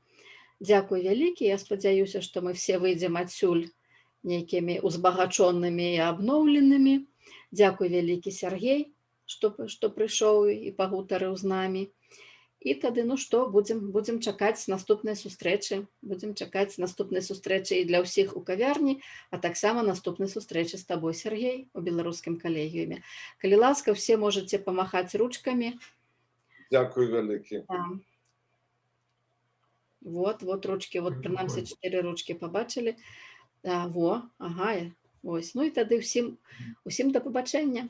Дзякуй вялікі. Я спадзяюся, што мы все выйдзем адсюль нейкімі узбагачонымі і абноўленымі. Дзякуй вялікі, Сергей, што прыйшоў і пагутарыў з намі. І тады, ну што, будзем чакаць наступнай сустрэчы. Будзем чакаць наступнай сустрэчы і для ўсіх у кавярні, а таксама наступнай сустрэчы з табой, Сергей, у беларускім калегіуме. Калі ласка, все можаце памахаць ручкамі. Дзякуй вялікі. Да. Вот, вот ручки, вот прынамсі Прикольно. 4 ручки пабачылі. Да, во, ага, ось. Ну і тады усім да пабачэння.